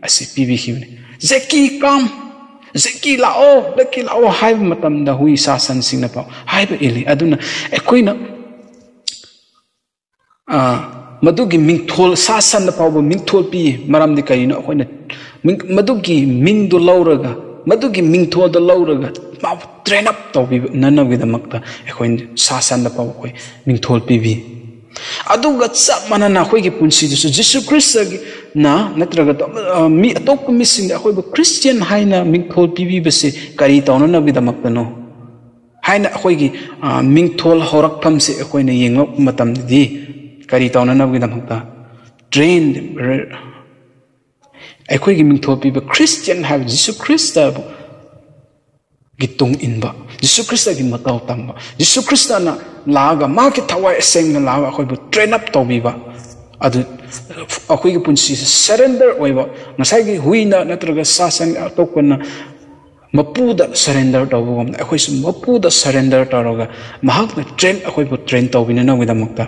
ꯑꯁꯤ ꯄꯤꯕꯤꯈꯤꯕꯅꯤ꯫ "ꯖꯦꯀꯤ, ꯀꯝ! ꯖꯦꯀꯤ, ꯂꯥꯛꯑꯣ! ꯖꯦꯀꯤ, ꯂꯥꯛꯑꯣ!" ꯍꯥꯏꯕ ꯃꯇꯝꯗ ꯍꯨꯏ ꯁꯥ ꯁꯟꯁꯤꯡꯅ ꯐꯥꯎ ꯍꯥꯏꯕ ꯏꯜꯂꯤ꯫ ꯑꯗꯨꯅ ꯑꯩꯈꯣꯏꯅ, ꯑ, ꯃꯗꯨꯒꯤ ꯃꯤꯡꯊꯣꯜ, ꯁꯥ ꯁꯟꯗ ꯐꯥꯎꯕ ꯃꯤꯡꯊꯣꯜ ꯄꯤ꯫ ꯃꯔꯝꯗꯤ ꯀꯔꯤꯅꯣ? ꯑꯩꯈꯣꯏꯅ ꯃꯤꯡ-, ꯃꯗꯨꯒꯤ ꯃꯤꯡꯗꯨ ꯂꯧꯔꯒ, ꯃꯗꯨꯒꯤ ꯃꯤꯡꯊꯣꯜꯗ ꯂꯧꯔꯒ ꯃꯥꯕꯨ train up ꯇꯧꯕꯤꯅꯅꯕꯒꯤꯗꯃꯛꯇ ꯑꯩꯈꯣꯏ ꯁꯥ ꯁꯟꯗ ꯐꯥꯎꯕ ꯑꯩꯈꯣꯏ ꯃꯤꯡꯊꯣꯜ ꯄꯤꯕꯤ꯫ ꯑꯗꯨꯒ ꯆꯞ ꯃꯥꯟꯅꯅ ꯑꯩꯈꯣꯏꯒꯤ ꯄꯨꯟꯁꯤꯗꯁꯨ ꯖꯤꯁꯨ ꯈ꯭ꯔꯤꯁꯇꯒꯤꯅ ꯅꯠꯇ꯭ꯔꯒ, ꯑ, ꯃꯤ ꯑꯇꯣꯞꯄ ꯃꯤꯁꯤꯡꯅ ꯑꯩꯈꯣꯏꯕꯨ ꯈ꯭ꯔꯤꯁꯇꯤꯌꯥꯟ ꯍꯥꯏꯅ ꯃꯤꯡꯊꯣꯜ ꯄꯤꯕꯤꯕꯁꯦ ꯀꯔꯤ ꯇꯧꯅꯅꯕꯒꯤꯗꯃꯛꯇꯅꯣ ꯍꯥꯏꯅ ꯑꯩꯈꯣꯏꯒꯤ, ꯑ, ꯃꯤꯡꯊꯣꯜ ꯍꯧꯔꯛꯐꯝꯁꯦ ꯑꯩꯈꯣꯏꯅ ꯌꯦꯡꯂꯛꯄ ꯃꯇꯝꯗꯗꯤ ꯀꯔꯤ ꯇꯧꯅꯅꯕꯒꯤꯗꯃꯛꯇ? Train, ꯑꯩꯈꯣꯏꯒꯤ ꯃꯤꯡꯊꯣꯜ ꯄꯤꯕ ꯈ꯭ꯔꯤꯁꯇꯤꯌꯥꯟ ꯍꯥꯏꯕ ꯖꯤꯁꯨ ꯈ꯭ꯔꯤꯁꯇꯕꯨ ꯒꯤ ꯇꯨꯡ ꯏꯟꯕ, ꯖꯤꯁꯨ ꯈ꯭ꯔꯤꯁꯇꯒꯤ ꯃꯇꯧ ꯇꯝꯕ, ꯖꯤꯁꯨ ꯈ꯭ꯔꯤꯁꯇꯅ ꯂꯥꯛꯑꯒ ꯃꯥꯒꯤ ꯊꯋꯥꯏ ꯑꯁꯦꯡꯅ ꯂꯥꯛꯑꯒ ꯑꯩꯈꯣꯏꯕꯨ train up ꯇꯧꯕꯤꯕ, ꯑꯗꯨ ꯑꯩꯈꯣꯏꯒꯤ ꯄꯨꯟꯁꯤꯁꯦ surrender ꯑꯣꯏꯕ, ꯉꯁꯥꯏꯒꯤ ꯍꯨꯏꯅ ꯅꯠꯇ꯭ꯔꯒ ꯁꯥ ꯁꯟ ꯑꯇꯣꯞꯄꯅ ꯃꯄꯨꯗ surrender ꯇꯧꯕꯒꯨꯝꯅ ꯑꯩꯈꯣꯏꯁꯨ ꯃꯄꯨꯗ surrender ꯇꯧꯔꯒ ꯃꯍꯥꯛꯅ train, ꯑꯩꯈꯣꯏꯕꯨ train ꯇꯧꯕꯤꯅꯅꯕꯒꯤꯗꯃꯛꯇ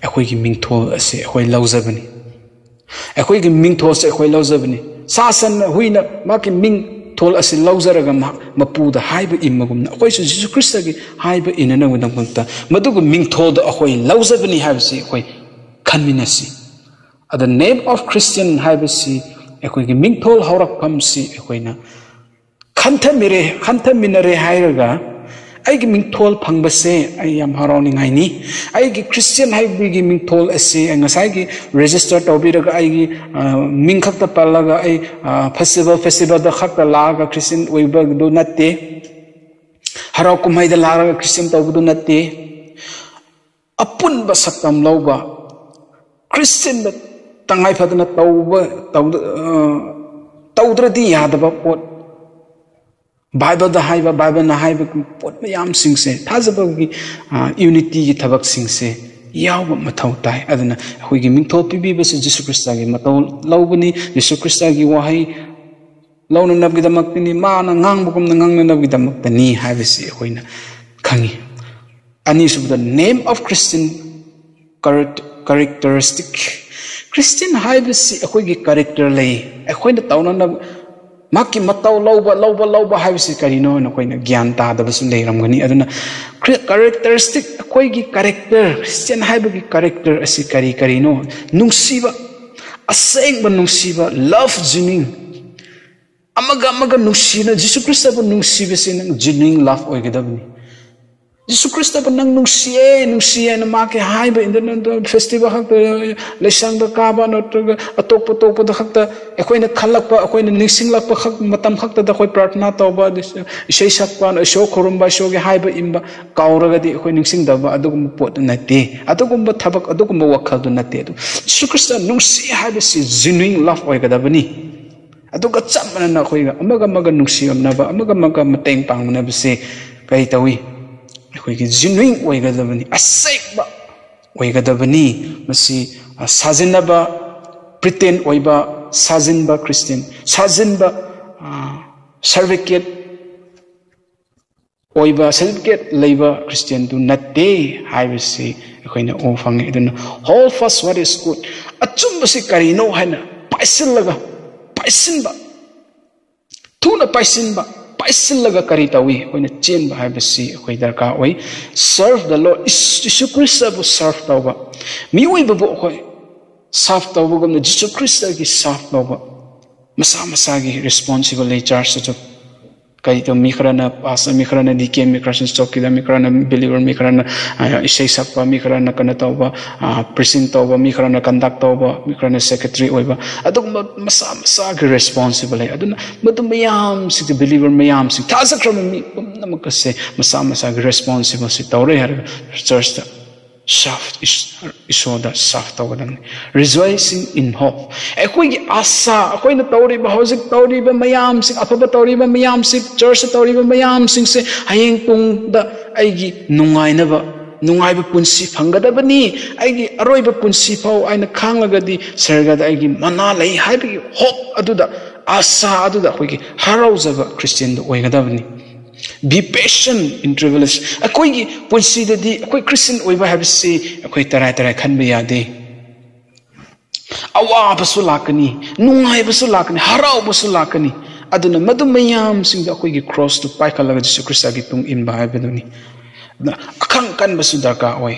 ꯑꯩꯈꯣꯏꯒꯤ ꯃꯤꯡꯊꯣꯜ ꯑꯁꯤ ꯑꯩꯈꯣꯏ ꯂꯧꯖꯕꯅꯤ꯫ ꯑꯩꯈꯣꯏꯒꯤ ꯃꯤꯡꯊꯣꯜꯁꯦ ꯑꯩꯈꯣꯏ ꯂꯧꯖꯕꯅꯤ꯫ ꯁꯥ ꯁꯟꯅ, ꯍꯨꯏꯅ ꯃꯥꯒꯤ ꯃꯤꯡꯊꯣꯜ ꯑꯁꯤ ꯂꯧꯖꯔꯒ ꯃꯍꯥꯛ ꯃꯄꯨꯗ ꯍꯥꯏꯕ ꯏꯟꯕꯒꯨꯝꯅ ꯑꯩꯈꯣꯏꯁꯨ ꯖꯤꯁꯨ ꯈ꯭ꯔꯤꯁꯇꯒꯤ ꯍꯥꯏꯕ ꯏꯟꯅꯅꯕꯒꯤꯗꯃꯛꯇ ꯃꯗꯨꯒꯤ ꯃꯤꯡꯊꯣꯜꯗꯣ ꯑꯩꯈꯣꯏ ꯂꯧꯖꯕꯅꯤ ꯍꯥꯏꯕꯁꯤ ꯑꯩꯈꯣꯏ ꯈꯟꯃꯤꯟꯅꯁꯤ꯫ The name of Christian ꯍꯥꯏꯕꯁꯤ ꯑꯩꯈꯣꯏꯒꯤ ꯃꯤꯡꯊꯣꯜ ꯍꯧꯔꯛꯐꯝꯁꯤ ꯑꯩꯈꯣꯏꯅ ꯈꯟꯊꯃꯤꯔꯦ-, ꯈꯟꯊꯃꯤꯟꯅꯔꯦ ꯍꯥꯏꯔꯒ ꯑꯩꯒꯤ ꯃꯤꯡꯊꯣꯜ ꯐꯪꯕꯁꯦ ꯑꯩ ꯌꯥꯝ ꯍꯔꯥꯎꯅꯤꯡꯉꯥꯏꯅꯤ꯫ ꯑꯩꯒꯤ ꯈ꯭ꯔꯤꯁꯇꯤꯌꯥꯟ ꯍꯥꯏꯕꯒꯤ ꯃꯤꯡꯊꯣꯜ ꯑꯁꯤ ꯑꯩ ꯉꯁꯥꯏꯒꯤ register ꯇꯧꯕꯤꯔꯒ ꯑꯩꯒꯤ, ꯑ, ꯃꯤꯡ ꯈꯛꯇ ꯄꯜꯂꯒ ꯑꯩ, ꯑ, festival, festivalꯗ ꯈꯛꯇ ꯂꯥꯛꯑꯒ ꯈ꯭ꯔꯤꯁꯇꯤꯌꯥꯟ ꯑꯣꯏꯕꯗꯨ ꯅꯠꯇꯦ꯫ ꯍꯔꯥꯎ ꯀꯨꯝꯍꯩꯗ ꯂꯥꯛꯑꯒ ꯈ꯭ꯔꯤꯁꯇꯤꯌꯥꯟ ꯇꯧꯕꯗꯨ ꯅꯠꯇꯦ꯫ ꯑꯄꯨꯟꯕ ꯁꯛꯇꯝ ꯂꯧꯕ, ꯈ꯭ꯔꯤꯁꯇꯤꯌꯥꯟꯗ ꯇꯉꯥꯏ ꯐꯗꯅ ꯇꯧꯕ, ꯇꯧꯗ-, ꯑ, ꯇꯧꯗ꯭ꯔꯗꯤ ꯌꯥꯗꯕ ꯄꯣꯠ, ꯕꯥꯏꯕꯜꯗ ꯍꯥꯏꯕ, ꯕꯥꯏꯕꯜꯅ ꯍꯥꯏꯕ ꯄꯣꯠ ꯃꯌꯥꯝꯁꯤꯡꯁꯦ, ꯊꯥꯖꯕꯒꯤ, ꯑ, unityꯒꯤ ꯊꯕꯛꯁꯤꯡꯁꯦ ꯌꯥꯎꯕ ꯃꯊꯧ ꯇꯥꯏ꯫ ꯑꯗꯨꯅ ꯑꯩꯈꯣꯏꯒꯤ ꯃꯤꯡꯊꯣꯜ ꯄꯤꯕꯤꯕꯁꯦ ꯖꯤꯁꯨ ꯈ꯭ꯔꯤꯁꯇꯒꯤ ꯃꯇꯧ ꯂꯧꯕꯅꯤ꯫ ꯖꯤꯁꯨ ꯈ꯭ꯔꯤꯁꯇꯒꯤ ꯋꯥꯍꯩ ꯂꯧꯅꯅꯕꯒꯤꯗꯃꯛꯇꯅꯤ, ꯃꯥꯅ ꯉꯥꯡꯕꯒꯨꯝꯅ ꯉꯥꯡꯅꯅꯕꯒꯤꯗꯃꯛꯇꯅꯤ ꯍꯥꯏꯕꯁꯤ ꯑꯩꯈꯣꯏꯅ ꯈꯪꯉꯤ꯫ ꯑꯅꯤꯁꯨꯕꯗ, name of Christian characteristic꯫ Christian ꯍꯥꯏꯕꯁꯤ ꯑꯩꯈꯣꯏꯒꯤ character ꯂꯩ꯫ ꯑꯩꯈꯣꯏꯅ ꯇꯧꯅꯅꯕ, ꯃꯍꯥꯛꯀꯤ ꯃꯇꯧ ꯂꯧꯕ, ꯂꯧꯕ, ꯂꯧꯕ ꯍꯥꯏꯕꯁꯤ ꯀꯔꯤꯅꯣ ꯍꯥꯏꯅ ꯑꯩꯈꯣꯏꯅ ꯒ꯭ꯌꯥꯟ ꯇꯥꯗꯕꯁꯨ ꯂꯩꯔꯝꯒꯅꯤ꯫ ꯑꯗꯨꯅ ꯈ꯭ꯔꯤ-, characteristic, ꯑꯩꯈꯣꯏꯒꯤ character, Christian ꯍꯥꯏꯕꯒꯤ character ꯑꯁꯤ ꯀꯔꯤ ꯀꯔꯤꯅꯣ? ꯅꯨꯡꯁꯤꯕ, ꯑꯁꯦꯡꯕ ꯅꯨꯡꯁꯤꯕ, love genuine꯫ ꯑꯃꯒ ꯑꯃꯒ ꯅꯨꯡꯁꯤꯅ, ꯖꯤꯁꯨ ꯈ꯭ꯔꯤꯁꯇꯕꯨ ꯅꯨꯡꯁꯤꯕꯁꯤ ꯅꯪ genuine love ꯑꯣꯏꯒꯗꯕꯅꯤ꯫ ꯖꯤꯁꯨ ꯈ꯭ꯔꯤꯁꯇꯕꯨ ꯅꯪ ꯅꯨꯡꯁꯤꯌꯦ, ꯅꯨꯡꯁꯤꯌꯦ ꯍꯥꯏꯅ ꯃꯍꯥꯛꯀꯤ ꯍꯥꯏꯕ ꯏꯟꯗꯅ festival ꯈꯛꯇ, ꯂꯩꯁꯪꯗ ꯀꯥꯕ ꯅꯠꯇ꯭ꯔꯒ ꯑꯇꯣꯞꯄ ꯑꯇꯣꯞꯄꯗ ꯈꯛꯇ ꯑꯩꯈꯣꯏꯅ ꯈꯜꯂꯛꯄ, ꯑꯩꯈꯣꯏꯅ ꯅꯤꯡꯁꯤꯡꯂꯛꯄ ꯈꯛ, ꯃꯇꯝ ꯈꯛꯇꯗ ꯑꯩꯈꯣꯏ ꯄ꯭ꯔꯥꯔꯊꯅꯥ ꯇꯧꯕ, ꯏꯁꯩ ꯁꯛꯄ, ꯏꯁꯣꯔ ꯈꯨꯔꯨꯝꯕ, ꯏꯁꯣꯔꯒꯤ ꯍꯥꯏꯕ ꯏꯟꯕ ꯀꯥꯎꯔꯒꯗꯤ ꯑꯩꯈꯣꯏ ꯅꯤꯡꯁꯤꯡꯗꯕ ꯑꯗꯨꯒꯨꯝꯕ ꯄꯣꯠꯇꯨ ꯅꯠꯇꯦ꯫ ꯑꯗꯨꯒꯨꯝꯕ ꯊꯕꯛ, ꯑꯗꯨꯒꯨꯝꯕ ꯋꯥꯈꯜꯗꯨ ꯅꯠꯇꯦ꯫ ꯑꯗꯨ ꯖꯤꯁꯨ ꯈ꯭ꯔꯤꯁꯇ ꯅꯨꯡꯁꯤ ꯍꯥꯏꯕꯁꯤ genuine love ꯑꯣꯏꯒꯗꯕꯅꯤ꯫ ꯑꯗꯨꯒ ꯆꯞ ꯃꯥꯟꯅꯅ ꯑꯩꯈꯣꯏꯒ ꯑꯃꯒ ꯑꯃꯒ ꯅꯨꯡꯁꯤꯔꯝꯅꯕ, ꯑꯃꯒ ꯑꯃꯒ ꯃꯇꯦꯡ ꯄꯥꯡꯅꯕꯁꯦ ꯀꯔꯤ ꯇꯧꯏ? ꯑꯩꯈꯣꯏꯒꯤ genuine ꯑꯣꯏꯒꯗꯕꯅꯤ, ꯑꯁꯦꯡꯕ ꯑꯣꯏꯒꯗꯕꯅꯤ꯫ ꯃꯁꯤ, ꯑ, ꯁꯥꯖꯤꯟꯅꯕ, pretend ꯑꯣꯏꯕ, ꯁꯥꯖꯤꯟꯕ Christian, ꯁꯥꯖꯤꯟꯕ, ꯑ, certificate ꯑꯣꯏꯕ, certificate ꯂꯩꯕ Christianꯗꯨ ꯅꯠꯇꯦ ꯍꯥꯏꯕꯁꯤ ꯑꯩꯈꯣꯏꯅ ꯎꯕ ꯐꯪꯉꯤ꯫ ꯑꯗꯨꯅ, "Hold fast what is good", ꯑꯆꯨꯝꯕꯁꯤ ꯀꯔꯤꯅꯣ ꯍꯥꯏꯅ ꯄꯥꯏꯁꯤꯜꯂꯒ, ꯄꯥꯏꯁꯤꯟꯕ, ꯊꯨꯅ ꯄꯥꯏꯁꯤꯟꯕ, ꯄꯥꯏꯁꯤꯜꯂꯒ ꯀꯔꯤ ꯇꯧꯏ? ꯑꯩꯈꯣꯏꯅ ꯆꯦꯟꯕ ꯍꯥꯏꯕꯁꯤ ꯑꯩꯈꯣꯏ ꯗꯔꯀꯥꯔ ꯑꯣꯏ꯫ Serve the Lord, is-, Jesus ꯈ꯭ꯔꯤꯁꯇꯕꯨ serve ꯇꯧꯕ, ꯃꯤꯑꯣꯏꯕꯕꯨ ꯑꯩꯈꯣꯏ serve ꯇꯧꯕꯒꯨꯝꯅ ꯖꯤꯁꯨ ꯈ꯭ꯔꯤꯁꯇꯒꯤ serve ꯇꯧꯕ꯫ ꯃꯁꯥ ꯃꯁꯥꯒꯤ responsible ꯂꯩ꯫ Churchꯇꯁꯨ ꯀꯔꯤ ꯇꯧ, ꯃꯤ ꯈꯔꯅ pastor, ꯃꯤ ꯈꯔꯅ deacon, ꯃꯤ ꯈꯔꯅ chowkidar, ꯃꯤ ꯈꯔꯅ believer, ꯃꯤ ꯈꯔꯅ, ꯑ, ꯏꯁꯩ ꯁꯛꯄ, ꯃꯤ ꯈꯔꯅ ꯀꯩꯅꯣ ꯇꯧꯕ, ꯑ, preaching ꯇꯧꯕ, ꯃꯤ ꯈꯔꯅ conduct ꯇꯧꯕ, ꯃꯤ ꯈꯔꯅ secretary ꯑꯣꯏꯕ, ꯑꯗꯨꯒꯨꯝꯕ ꯃꯁꯥ ꯃꯁꯥꯒꯤ responsible ꯂꯩ꯫ ꯑꯗꯨꯅ ꯃꯗꯨ ꯃꯌꯥꯝꯁꯤꯡꯁꯦ, believer ꯃꯌꯥꯝꯁꯤꯡ, ꯊꯥꯖꯈ꯭ꯔꯕ ꯃꯤ ꯄꯨꯝꯅꯃꯛ ꯑꯁꯦ ꯃꯁꯥ ꯃꯁꯥꯒꯤ responsible ꯁꯤ ꯇꯧꯔꯦ ꯍꯥꯏꯔꯒ churchꯇ serve, ꯏꯁ-, ꯏꯁꯣꯔꯗ serve ꯇꯧꯒꯗꯕꯅꯤ꯫ Rejoicing in hope, ꯑꯩꯈꯣꯏꯒꯤ ꯑꯥꯁꯥ, ꯑꯩꯈꯣꯏꯅ ꯇꯧꯔꯤꯕ, ꯍꯧꯖꯤꯛ ꯇꯧꯔꯤꯕ ꯃꯌꯥꯝꯁꯤꯡ, ꯑꯐꯕ ꯇꯧꯔꯤꯕ ꯃꯌꯥꯝꯁꯤ, churchꯇ ꯇꯧꯔꯤꯕ ꯃꯌꯥꯝꯁꯤꯡꯁꯦ ꯍꯌꯦꯡ ꯇꯨꯡꯗ ꯑꯩꯒꯤ ꯅꯨꯡꯉꯥꯏꯅꯕ, ꯅꯨꯡꯉꯥꯏꯕ ꯄꯨꯟꯁꯤ ꯐꯪꯒꯗꯕꯅꯤ, ꯑꯩꯒꯤ ꯑꯔꯣꯏꯕ ꯄꯨꯟꯁꯤ ꯐꯥꯎ ꯑꯩꯅ ꯈꯥꯡꯂꯒꯗꯤ ꯁꯔꯒꯗ ꯑꯩꯒꯤ ꯃꯅꯥ ꯂꯩ ꯍꯥꯏꯕꯒꯤ hope ꯑꯗꯨꯗ ꯑꯥꯁꯥ ꯑꯗꯨꯗ ꯑꯩꯈꯣꯏꯒꯤ ꯍꯔꯥꯎꯖꯕ ꯈ꯭ꯔꯤꯁꯇꯤꯌꯟꯗꯨ ꯑꯣꯏꯒꯗꯕꯅꯤ꯫ Be patient in tribulation. ꯑꯩꯈꯣꯏꯒꯤ ꯄꯨꯟꯁꯤꯗꯗꯤ ꯑꯩꯈꯣꯏ ꯈ꯭ꯔꯤꯁꯇꯤꯌꯟ ꯑꯣꯏꯕ ꯍꯥꯏꯕꯁꯤ ꯑꯩꯈꯣꯏ ꯇꯔꯥꯏ ꯇꯔꯥꯏ ꯈꯟꯕ ꯌꯥꯗꯦ꯫ ꯑꯋꯥꯕꯁꯨ ꯂꯥꯛꯀꯅꯤ, ꯅꯨꯡꯉꯥꯏꯕꯁꯨ ꯂꯥꯛꯀꯅꯤ, ꯍꯔꯥꯎꯕꯁꯨ ꯂꯥꯛꯀꯅꯤ꯫ ꯑꯗꯨꯅ ꯃꯗꯨ ꯃꯌꯥꯝꯁꯤꯡꯗꯣ ꯑꯩꯈꯣꯏꯒꯤ ꯀ꯭ꯔꯣꯁꯇꯨ ꯄꯥꯏꯈꯠꯂꯒ ꯖꯤꯁꯨ ꯈ꯭ꯔꯤꯁꯇꯒꯤ ꯇꯨꯡ ꯏꯟꯕ ꯍꯥꯏꯕꯗꯨꯅꯤ꯫ ꯑꯗꯨꯅ ꯑꯈꯪ ꯀꯟꯕꯁꯨ ꯗꯔꯀꯥꯔ ꯑꯣꯏ꯫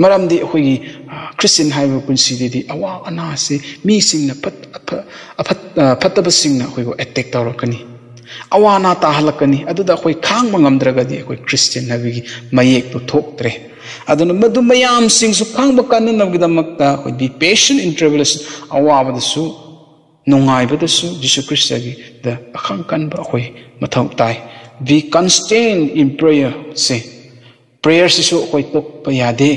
ꯃꯔꯝꯗꯤ ꯑꯩꯈꯣꯏꯒꯤ, ꯑ, ꯈ꯭ꯔꯤꯁꯇꯤꯌꯟ ꯍꯥꯏꯕ ꯄꯨꯟꯁꯤꯗꯗꯤ ꯑꯋꯥ ꯑꯅꯥꯁꯦ ꯃꯤꯁꯤꯡꯅ ꯐꯠ-, ꯑꯐ-, ꯑꯐꯠ-, ꯑ, ꯐꯠꯇꯕꯁꯤꯡꯅ ꯑꯩꯈꯣꯏꯕꯨ ꯑꯦꯇꯦꯛ ꯇꯧꯔꯛꯀꯅꯤ, ꯑꯋꯥ ꯑꯅꯥ ꯇꯥꯍꯜꯂꯛꯀꯅꯤ꯫ ꯑꯗꯨꯗ ꯑꯩꯈꯣꯏ ꯈꯥꯡꯕ ꯉꯝꯗ꯭ꯔꯒꯗꯤ ꯑꯩꯈꯣꯏ ꯈ꯭ꯔꯤꯁꯇꯤꯌꯟ ꯍꯥꯏꯕꯒꯤ ꯃꯌꯦꯛꯇꯨ ꯊꯣꯛꯇ꯭ꯔꯦ꯫ ꯑꯗꯨꯅ ꯃꯗꯨ ꯃꯌꯥꯝꯁꯤꯡꯁꯨ ꯈꯥꯡꯕ ꯀꯟꯅꯅꯕꯒꯤꯗꯃꯛꯇ ꯑꯩꯈꯣꯏ be patient in tribulation, ꯑꯋꯥꯕꯗꯁꯨ ꯅꯨꯡꯉꯥꯏꯕꯗꯁꯨ ꯖꯤꯁꯨ ꯈ꯭ꯔꯤꯁꯇꯒꯤꯗ ꯑꯈꯪ ꯀꯟꯕ ꯑꯩꯈꯣꯏ ꯃꯊꯧ ꯇꯥꯏ꯫ Be constant in prayer ꯁꯦ, ꯄ꯭ꯔꯦꯌꯔꯁꯤꯁꯨ ꯑꯩꯈꯣꯏ ꯇꯣꯛꯄ ꯌꯥꯗꯦ꯫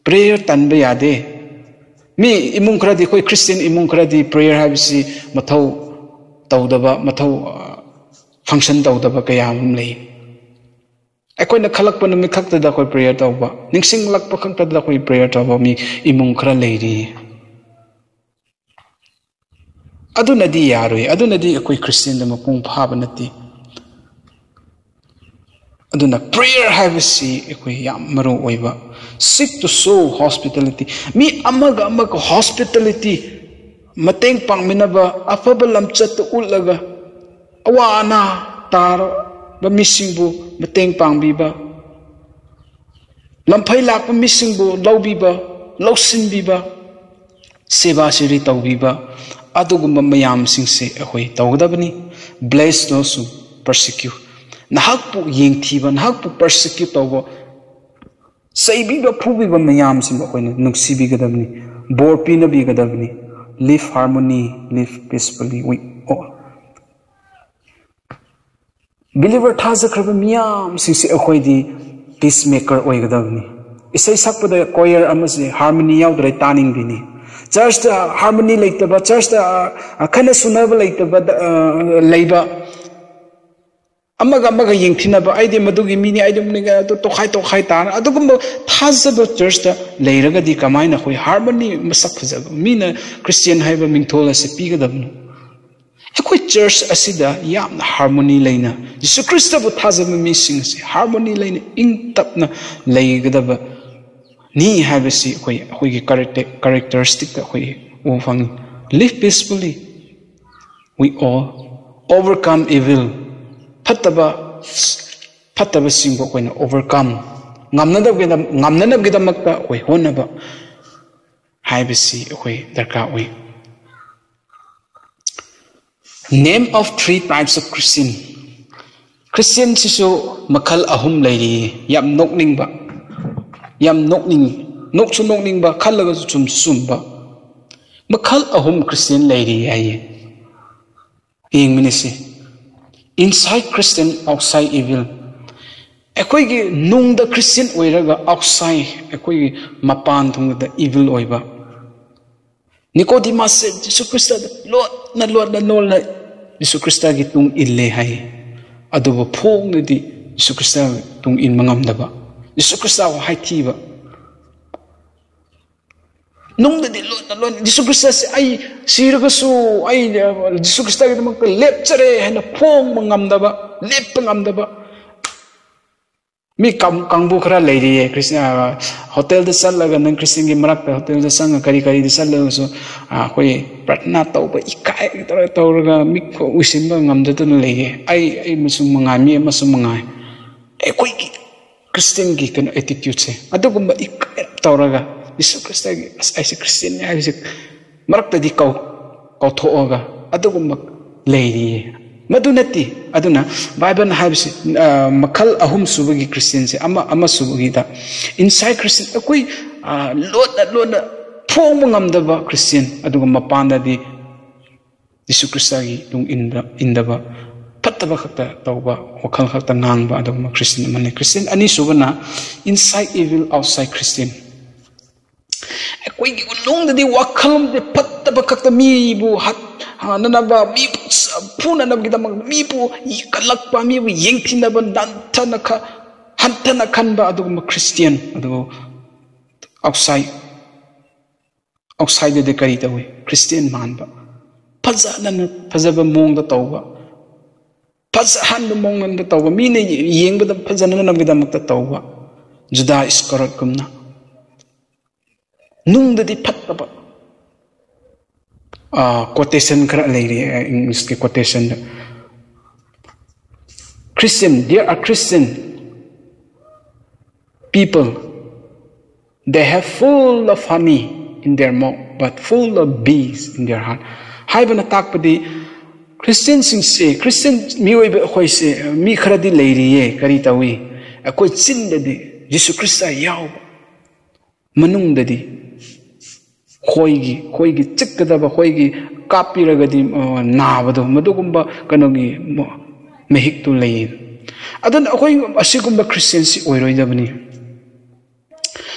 ꯄ꯭ꯔꯦꯌꯔ ꯇꯟꯕ ꯌꯥꯗꯦ꯫ ꯃꯤ ꯏꯃꯨꯡ ꯈꯔꯗꯤ, ꯑꯩꯈꯣꯏ ꯈ꯭ꯔꯤꯁꯇꯤꯌꯟ ꯏꯃꯨꯡ ꯈꯔꯗꯤ ꯄ꯭ꯔꯦꯌꯔ ꯍꯥꯏꯕꯁꯤ ꯃꯊꯧ ꯇꯧꯗꯕ, ꯃꯊꯧ, ꯑ, ꯐꯪꯁꯟ ꯇꯧꯗꯕ ꯀꯌꯥ ꯑꯃ ꯂꯩ꯫ ꯑꯩꯈꯣꯏꯅ ꯈꯜꯂꯛꯄ ꯅꯨꯃꯤꯠ ꯈꯛꯇꯗ ꯑꯩꯈꯣꯏ ꯄ꯭ꯔꯦꯌꯔ ꯇꯧꯕ, ꯅꯤꯡꯁꯤꯡꯂꯛꯄ ꯈꯛꯇꯗ ꯑꯩꯈꯣꯏ ꯄ꯭ꯔꯦꯌꯔ ꯇꯧꯕ ꯃꯤ ꯏꯃꯨꯡ ꯈꯔ ꯂꯩꯔꯤ꯫ ꯑꯗꯨꯅꯗꯤ ꯌꯥꯔꯣꯏ, ꯑꯗꯨꯅꯗꯤ ꯑꯩꯈꯣꯏ ꯈ꯭ꯔꯤꯁꯇꯤꯌꯟꯗ ꯃꯄꯨꯡ ꯐꯥꯕ ꯅꯠꯇꯦ꯫ ꯑꯗꯨꯅ ꯄ꯭ꯔꯦꯌꯔ ꯍꯥꯏꯕꯁꯤ ꯑꯩꯈꯣꯏ ꯌꯥꯝ ꯃꯔꯨ ꯑꯣꯏꯕ꯫ Seek to show hospitality. ꯃꯤ ꯑꯃꯒ ꯑꯃꯒ ꯍꯣꯁꯄꯤꯇꯥꯂꯤꯇꯤ, ꯃꯇꯦꯡ ꯄꯥꯡꯃꯤꯟꯅꯕ, ꯑꯐꯕ ꯂꯝꯆꯠꯇ ꯎꯠꯂꯒ ꯑꯋꯥ ꯑꯅꯥ ꯇꯥꯔꯕ ꯃꯤꯁꯤꯡꯕꯨ ꯃꯇꯦꯡ ꯄꯥꯡꯕꯤꯕ, ꯂꯝꯐꯩ ꯂꯥꯛꯄ ꯃꯤꯁꯤꯡꯕꯨ ꯂꯧꯕꯤꯕ, ꯂꯧꯁꯤꯟꯕꯤꯕ, ꯁꯦꯕꯥ ꯁꯤꯔꯤ ꯇꯧꯕꯤꯕ, ꯑꯗꯨꯒꯨꯝꯕ ꯃꯌꯥꯝꯁꯤꯡꯁꯦ ꯑꯩꯈꯣꯏ ꯇꯧꯒꯗꯕꯅꯤ꯫ Bless those who persecute. ꯅꯍꯥꯛꯄꯨ ꯌꯦꯡꯊꯤꯕ, ꯅꯍꯥꯛꯄꯨ ꯄꯔꯁꯤꯀ꯭ꯌꯨꯠ ꯇꯧꯕ, ꯆꯩꯕꯤꯕ, ꯐꯨꯕꯤꯕ ꯃꯌꯥꯝꯁꯤꯡꯕꯨ ꯑꯩꯈꯣꯏꯅ ꯅꯨꯡꯁꯤꯕꯤꯒꯗꯕꯅꯤ, ꯕꯣꯔ ꯄꯤꯅꯕꯤꯒꯗꯕꯅꯤ꯫ Live harmony, live peacefully with all. ꯕꯤꯂꯤꯚꯔ ꯊꯥꯖꯈ꯭ꯔꯕ ꯃꯤꯌꯥꯝꯁꯤꯡꯁꯤ ꯑꯩꯈꯣꯏꯗꯤ ꯄꯤꯁ ꯃꯦꯀꯔ ꯑꯣꯏꯒꯗꯕꯅꯤ꯫ ꯏꯁꯩ ꯁꯛꯄꯗ ꯀꯣꯌꯔ ꯑꯃꯁꯦ ꯍꯥꯔꯃꯣꯅꯤ ꯌꯥꯎꯗ꯭ꯔꯦ ꯇꯥꯅꯤꯡꯗꯦꯅꯤ꯫ ꯆꯔꯆꯇ ꯍꯥꯔꯃꯣꯅꯤ ꯂꯩꯇꯕ, ꯆꯔꯆꯇ, ꯑ, ꯈꯠꯅ ꯁꯨꯅꯕ ꯂꯩꯇꯕ, ꯑ, ꯂꯩꯕ, ꯑꯃꯒ ꯑꯃꯒ ꯌꯦꯡꯊꯤꯅꯕ, "ꯑꯩꯗꯤ ꯃꯗꯨꯒꯤ ꯃꯤꯅꯤ, ꯑꯩꯗꯤ ꯃꯗꯨꯒꯤ", ꯑꯗꯨ ꯇꯣꯈꯥꯏ ꯇꯣꯈꯥꯏ ꯇꯥꯅ ꯑꯗꯨꯒꯨꯝꯕ ꯊꯥꯖꯕ ꯆꯔꯆꯇ ꯂꯩꯔꯒꯗꯤ ꯀꯃꯥꯏꯅ ꯑꯩꯈꯣꯏ ꯍꯥꯔꯃꯣꯅꯤ, ꯃꯁꯛ ꯐꯖꯕ, ꯃꯤꯅ ꯈ꯭ꯔꯤꯁꯇꯤꯌꯟ ꯍꯥꯏꯕ ꯃꯤꯡꯊꯣꯜ ꯑꯁꯤ ꯄꯤꯒꯗꯕꯅꯣ? ꯑꯩꯈꯣꯏ ꯆꯔꯆ ꯑꯁꯤꯗ ꯌꯥꯝꯅ ꯍꯥꯔꯃꯣꯅꯤ ꯂꯩꯅ, ꯖꯤꯁꯨ ꯈ꯭ꯔꯤꯁꯇꯕꯨ ꯊꯥꯖꯕ ꯃꯤꯁꯤꯡ ꯑꯁꯤ ꯍꯥꯔꯃꯣꯅꯤ ꯂꯩꯅ ꯏꯪ ꯇꯞꯅ ꯂꯩꯒꯗꯕꯅꯤ ꯍꯥꯏꯕꯁꯤ ꯑꯩꯈꯣꯏ, ꯑꯩꯈꯣꯏꯒꯤ ꯀꯦꯔꯦꯛꯇꯔꯤꯁꯇꯤꯛꯇ ꯑꯩꯈꯣꯏ ꯎꯕ ꯐꯪꯉꯤ꯫ Live peacefully, we all overcome evil. ꯐꯠꯇꯕ, ꯐꯠꯇꯕꯁꯤꯡꯕꯨ ꯑꯩꯈꯣꯏꯅ ꯑꯣꯚꯔꯀꯝ, ꯉꯝꯅꯅꯕꯒꯤꯗꯃꯛꯇ ꯑꯩꯈꯣꯏ ꯍꯣꯠꯅꯕ ꯍꯥꯏꯕꯁꯤ ꯑꯩꯈꯣꯏ ꯗꯔꯀꯥꯔ ꯑꯣꯏ꯫ Name of three types of Christian. ꯈ꯭ꯔꯤꯁꯇꯤꯌꯟꯁꯤꯁꯨ ꯃꯈꯜ ꯑꯍꯨꯝ ꯂꯩꯔꯤꯌꯦ꯫ ꯌꯥꯝ ꯅꯣꯛꯅꯤꯡꯕ, ꯌꯥꯝ ꯅꯣꯛꯅꯤꯡ, ꯅꯣꯛꯁꯨ ꯅꯣꯛꯅꯤꯡꯕ, ꯈꯜꯂꯒꯁꯨ ꯆꯨꯝꯁꯨ ꯆꯨꯝꯕ꯫ ꯃꯈꯜ ꯑꯍꯨꯝ ꯈ꯭ꯔꯤꯁꯇꯤꯌꯟ ꯂꯩꯔꯤ ꯍꯥꯏꯌꯦ꯫ ꯌꯦꯡꯃꯤꯟꯅꯁꯤ꯫ Inside Christian, outside evil. ꯑꯩꯈꯣꯏꯒꯤ ꯅꯨꯡꯗ ꯈ꯭ꯔꯤꯁꯇꯤꯌꯟ ꯑꯣꯏꯔꯒ ꯑꯥꯎꯠꯁꯥꯏꯠ, ꯑꯩꯈꯣꯏꯒꯤ ꯃꯄꯥꯟ ꯊꯨꯡꯗ ꯏꯚꯤꯜ ꯑꯣꯏꯕ꯫ ꯅꯤꯀꯣꯗꯤꯃꯁꯁꯦ ꯖꯤꯁꯨ ꯈ꯭ꯔꯤꯁꯇꯗ ꯂꯣꯠꯅ, ꯂꯣꯠꯅ, ꯂꯣꯠꯅ ꯖꯤꯁꯨ ꯈ꯭ꯔꯤꯁꯇꯒꯤ ꯇꯨꯡ ꯏꯜꯂꯦ ꯍꯥꯏ꯫ ꯑꯗꯨꯕꯨ ꯐꯣꯡꯅꯗꯤ ꯖꯤꯁꯨ ꯈ꯭ꯔꯤꯁꯇꯒꯤ ꯇꯨꯡ ꯏꯟꯕ ꯉꯝꯗꯕ, ꯖꯤꯁꯨ ꯈ꯭ꯔꯤꯁꯇꯕꯨ ꯍꯥꯏꯊꯤꯕ꯫ ꯅꯨꯡꯗꯗꯤ ꯂꯣꯟꯅ ꯂꯣꯟꯅ ꯖꯤꯁꯨ ꯈ꯭ꯔꯤꯁꯇꯁꯦ ꯑꯩ ꯁꯤꯔꯒꯁꯨ ꯑꯩ, ꯑ, ꯖꯤꯁꯨ ꯈ꯭ꯔꯤꯁꯇꯒꯤꯗꯃꯛꯇ ꯂꯦꯞꯆꯔꯦ ꯍꯥꯏꯅ ꯐꯣꯡꯕ ꯉꯝꯗꯕ, ꯂꯦꯞꯄ ꯉꯝꯗꯕ꯫ ꯃꯤ ꯀꯥꯡ-, ꯀꯥꯡꯕꯨ ꯈꯔ ꯂꯩꯔꯤꯌꯦ, ꯈ꯭ꯔꯤꯁ-, ꯑ, ꯍꯣꯇꯦꯜꯗ ꯆꯠꯂꯒ, ꯅꯪ ꯈ꯭ꯔꯤꯁꯇꯤꯌꯟꯒꯤ ꯃꯔꯛꯇ ꯍꯣꯇꯦꯜꯗ ꯆꯪꯉꯒ ꯀꯔꯤ ꯀꯔꯤꯗ ꯆꯠꯂꯒꯁꯨ, ꯑ, ꯑꯩꯈꯣꯏ ꯄ꯭ꯔꯊꯅꯥ ꯇꯧꯕ ꯏꯀꯥꯏ ꯇꯧꯔ-, ꯇꯧꯔꯒ ꯃꯤꯠ ꯎꯏꯁꯤꯟꯕ ꯉꯝꯗꯗꯅ ꯂꯩꯌꯦ꯫ ꯑꯩ, ꯑꯩ ꯑꯃꯁꯨ ꯃꯉꯥꯏ, ꯃꯤ ꯑꯃꯁꯨ ꯃꯉꯥꯏ꯫ ꯑꯩꯈꯣꯏꯒꯤ ꯈ꯭ꯔꯤꯁꯇꯤꯌꯟꯒꯤ ꯀꯩꯅꯣ ꯑꯦꯇꯤꯇ꯭ꯌꯨꯠꯁꯦ ꯑꯗꯨꯒꯨꯝꯕ ꯏꯀꯥꯏ ꯇꯧꯔꯒ ꯖꯤꯁꯨ ꯈ꯭ꯔꯤꯁꯇꯒꯤ, "ꯑꯁ, ꯑꯩꯁꯦ ꯈ꯭ꯔꯤꯁꯇꯤꯌꯟꯅꯤ" ꯍꯥꯏꯕꯁꯦ ꯃꯔꯛꯇꯗꯤ ꯀꯥꯎ-, ꯀꯥꯎꯊꯣꯛꯑꯒ ꯑꯗꯨꯒꯨꯝꯕ ꯂꯩꯔꯤꯌꯦ꯫ ꯃꯗꯨ ꯅꯠꯇꯦ꯫ ꯑꯗꯨꯅ ꯕꯥꯏꯕꯜꯅ ꯍꯥꯏꯕꯁꯤ, ꯑ, ꯃꯈꯜ ꯑꯍꯨꯝ ꯁꯨꯕꯒꯤ ꯈ꯭ꯔꯤꯁꯇꯤꯌꯟꯁꯦ, ꯑꯃ, ꯑꯃ ꯁꯨꯕꯒꯤꯗ inside Christian, ꯑꯩꯈꯣꯏ, ꯑ, ꯂꯣꯟꯅ, ꯂꯣꯟꯅ ꯐꯣꯡꯕ ꯉꯝꯗꯕ ꯈ꯭ꯔꯤꯁꯇꯤꯌꯟ, ꯑꯗꯨꯒ ꯃꯄꯥꯟꯗꯗꯤ ꯖꯤꯁꯨ ꯈ꯭ꯔꯤꯁꯇꯒꯤ ꯇꯨꯡ ꯏꯟꯕ, ꯏꯟꯗꯕ, ꯐꯠꯇꯕ ꯈꯛꯇ ꯇꯧꯕ, ꯋꯥꯈꯜ ꯈꯛꯇ ꯉꯥꯡꯕ ꯑꯗꯨꯒꯨꯝꯕ ꯈ꯭ꯔꯤꯁꯇꯤꯌꯟ ꯑꯃꯅꯤ꯫ ꯈ꯭ꯔꯤꯁꯇꯤꯌꯟ ꯑꯅꯤꯁꯨꯕꯅ inside evil, outside Christian꯫ ꯑꯩꯈꯣꯏꯒꯤ ꯃꯅꯨꯡꯗꯗꯤ ꯋꯥꯈꯜꯂꯣꯟꯗꯤ ꯐꯠꯇꯕ ꯈꯛꯇ, ꯃꯤꯕꯨ ꯍꯥꯠ-, ꯍꯥꯠꯅꯅꯕ, ꯃꯤꯕꯨ ꯐꯨꯅꯅꯕꯒꯤꯗꯃꯛ, ꯃꯤꯕꯨ ꯀꯜꯂꯛꯄ, ꯃꯤꯕꯨ ꯌꯦꯡꯊꯤꯅꯕ, ꯅꯟꯊꯅ ꯈ-, ꯍꯟꯊꯅ ꯈꯟꯕ ꯑꯗꯨꯒꯨꯝꯕ ꯈ꯭ꯔꯤꯁꯇꯤꯌꯟ꯫ ꯑꯗꯨꯕꯨ outside, outsideꯗꯗꯤ ꯀꯔꯤ ꯇꯧꯏ? ꯈ꯭ꯔꯤꯁꯇꯤꯌꯟ ꯃꯥꯟꯕ, ꯐꯖꯅ, ꯐꯖꯕ ꯃꯑꯣꯡꯗ ꯇꯧꯕ, ꯐꯖꯍꯟꯕ ꯃꯑꯣꯡꯗ ꯇꯧꯕ, ꯃꯤꯅ ꯌꯦꯡꯕꯗ ꯐꯖꯅꯅꯕꯒꯤꯗꯃꯛꯇ ꯇꯧꯕ, ꯖꯨꯗꯥ ꯏꯁꯀꯔꯣꯠꯀꯨꯝꯅ꯫ ꯅꯨꯡꯗꯗꯤ ꯐꯠꯇꯕ꯫ ꯀꯣꯇꯦꯁꯟ ꯈꯔ ꯂꯩꯔꯤ, ꯏꯪꯂꯤꯁꯀꯤ ꯀꯣꯇꯦꯁꯟꯗ꯫ Christian, there are Christian people, they have full of honey in their mouth, but full of bees in their heart. ꯍꯥꯏꯕꯅ ꯇꯥꯛꯄꯗꯤ, ꯈ꯭ꯔꯤꯁꯇꯤꯌꯟꯁꯤꯡꯁꯦ, ꯈ꯭ꯔꯤꯁꯇꯤꯌꯟ ꯃꯤꯑꯣꯏꯕ ꯑꯩꯈꯣꯏꯁꯦ, ꯃꯤ ꯈꯔꯗꯤ ꯂꯩꯔꯤꯌꯦ, ꯀꯔꯤ ꯇꯧꯏ? ꯑꯩꯈꯣꯏ ꯆꯤꯟꯗꯗꯤ ꯖꯤꯁꯨ ꯈ꯭ꯔꯤꯁꯇ ꯌꯥꯎꯕ, ꯃꯅꯨꯡꯗꯗꯤ ꯈꯣꯏꯒꯤ, ꯈꯣꯏꯒꯤ ꯆꯤꯛꯀꯗꯕ, ꯈꯣꯏꯒꯤ ꯀꯥꯞꯄꯤꯔꯒꯗꯤ, ꯑ, ꯅꯥꯕꯗꯣ, ꯃꯗꯨꯒꯨꯝꯕ ꯀꯩꯅꯣꯒꯤ ꯃ-, ꯃꯍꯤꯛꯇꯨ ꯂꯩꯌꯦ꯫ ꯑꯗꯨꯅ ꯑꯩꯈꯣꯏ ꯑꯁꯤꯒꯨꯝꯕ ꯈ꯭ꯔꯤꯁꯇꯤꯌꯟꯁꯤ ꯑꯣꯏꯔꯣꯏꯗꯕꯅꯤ꯫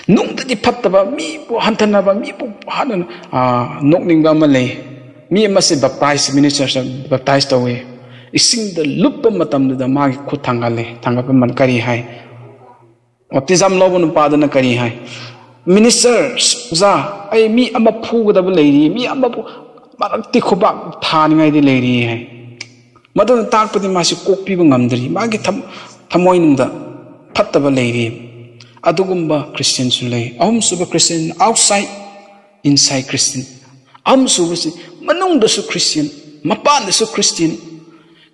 ꯅꯨꯡꯗꯗꯤ ꯐꯠꯇꯕ, ꯃꯤꯕꯨ ꯍꯟꯊꯅꯕ, ꯃꯤꯕꯨ ꯍꯥꯠꯅ-, ꯑ, ꯅꯣꯛꯅꯤꯡꯕ ꯑꯃ ꯂꯩ꯫ ꯃꯤ ꯑꯃꯁꯦ ꯕꯞꯇꯥꯏꯖ, ꯃꯤꯅꯤꯁꯇꯔꯁ ꯕꯞꯇꯥꯏꯖ ꯇꯧꯋꯦ꯫ ꯏꯁꯤꯡꯗ ꯂꯨꯞꯄ ꯃꯇꯝꯗꯨꯗ ꯃꯥꯒꯤ ꯈꯨꯠ ꯊꯥꯡꯒꯠꯂꯦ꯫ ꯊꯥꯡꯒꯠꯄ ꯃꯇꯝ ꯀꯔꯤ ꯍꯥꯏ? ꯕꯞꯇꯤꯖꯝ ꯂꯧꯕ ꯅꯨꯄꯥꯗꯨꯅ ꯀꯔꯤ ꯍꯥꯏ? "ꯃꯤꯅꯤꯁꯇꯔ, ꯑꯣꯖꯥ, ꯑꯩ ꯃꯤ ꯑꯃ ꯐꯨꯒꯗꯕ ꯂꯩꯔꯤ, ꯃꯤ ꯑꯃꯕꯨ ꯃꯔꯛꯇꯤ ꯈꯨꯕꯥꯛ ꯊꯥꯅꯤꯡꯉꯥꯏꯗꯤ ꯂꯩꯔꯤ" ꯍꯥꯏ꯫ ꯃꯗꯨꯅ ꯇꯥꯛꯄꯗꯤ ꯃꯥꯁꯤ ꯀꯣꯛꯄꯤꯕ ꯉꯝꯗ꯭ꯔꯤ, ꯃꯥꯒꯤ ꯊꯝ-, ꯊꯃꯣꯏꯅꯨꯡꯗ ꯐꯠꯇꯕ ꯂꯩꯔꯤ꯫ ꯑꯗꯨꯒꯨꯝꯕ ꯈ꯭ꯔꯤꯁꯇꯤꯌꯟꯁꯨ ꯂꯩ꯫ ꯑꯍꯨꯝꯁꯨꯕ ꯈ꯭ꯔꯤꯁꯇꯤꯌꯟ, outside, inside Christian꯫ ꯑꯍꯨꯝꯁꯨꯕꯁꯤ ꯃꯅꯨꯡꯗꯁꯨ ꯈ꯭ꯔꯤꯁꯇꯤꯌꯟ, ꯃꯄꯥꯟꯗꯁꯨ ꯈ꯭ꯔꯤꯁꯇꯤꯌꯟ꯫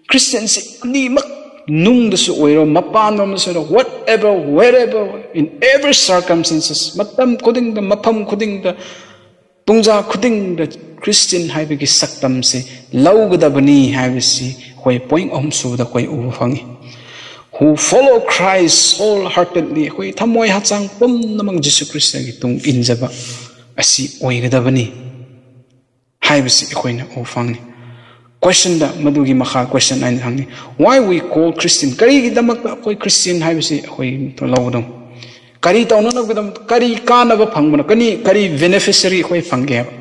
ꯈ꯭ꯔꯤꯁꯇꯤꯌꯟꯁꯤ ꯑꯅꯤꯃꯛ, ꯅꯨꯡꯗꯁꯨ ꯑꯣꯏꯔꯣ, ꯃꯄꯥꯟꯂꯣꯝꯗꯁꯨ ꯑꯣꯏꯔꯣ, whatever, wherever, in every circumstances, ꯃꯇꯝ ꯈꯨꯗꯤꯡꯗ, ꯃꯐꯝ ꯈꯨꯗꯤꯡꯗ, ꯄꯨꯡꯖꯥ ꯈꯨꯗꯤꯡꯗ ꯈ꯭ꯔꯤꯁꯇꯤꯌꯟ ꯍꯥꯏꯕꯒꯤ ꯁꯛꯇꯝꯁꯤ ꯂꯧꯒꯗꯕꯅꯤ ꯍꯥꯏꯕꯁꯤ ꯑꯩꯈꯣꯏ ꯄꯣꯏꯟ ꯑꯍꯨꯝ ꯁꯨꯕꯗ ꯑꯩꯈꯣꯏ ꯎꯕ ꯐꯪꯉꯤ꯫ Who follow Christ wholeheartedly, ꯑꯩꯈꯣꯏ ꯊꯃꯣꯏ ꯍꯛꯆꯥꯡ ꯄꯨꯝꯅꯃꯛ ꯖꯤꯁꯨ ꯈ꯭ꯔꯤꯁꯇꯒꯤ ꯇꯨꯡ ꯏꯟꯖꯕ ꯑꯁꯤ ꯑꯣꯏꯒꯗꯕꯅꯤ ꯍꯥꯏꯕꯁꯤ ꯑꯩꯈꯣꯏꯅ ꯎꯕ ꯐꯪꯉꯤ꯫ ꯀꯣꯏꯁꯟꯗ ꯃꯗꯨꯒꯤ ꯃꯈꯥ ꯀꯣꯏꯁꯟ ꯑꯩꯅ ꯍꯪꯉꯤ, "Why we call Christian?" ꯀꯔꯤꯒꯤꯗꯃꯛꯇ ꯑꯩꯈꯣꯏ ꯈ꯭ꯔꯤꯁꯇꯤꯌꯟ ꯍꯥꯏꯕꯁꯤ ꯑꯩꯈꯣꯏ ꯂꯧꯒꯗꯧ? ꯀꯔꯤ ꯇꯧꯅꯅꯕꯒꯤꯗꯃꯛꯇ, ꯀꯔꯤ ꯀꯥꯟꯅꯕ ꯐꯪꯕꯅꯣ, ꯀꯔꯤ, ꯀꯔꯤ ꯕꯦꯅꯤꯐꯤꯁꯔꯤ ꯑꯩꯈꯣꯏ ꯐꯪꯒꯦ ꯍꯥꯏꯕ?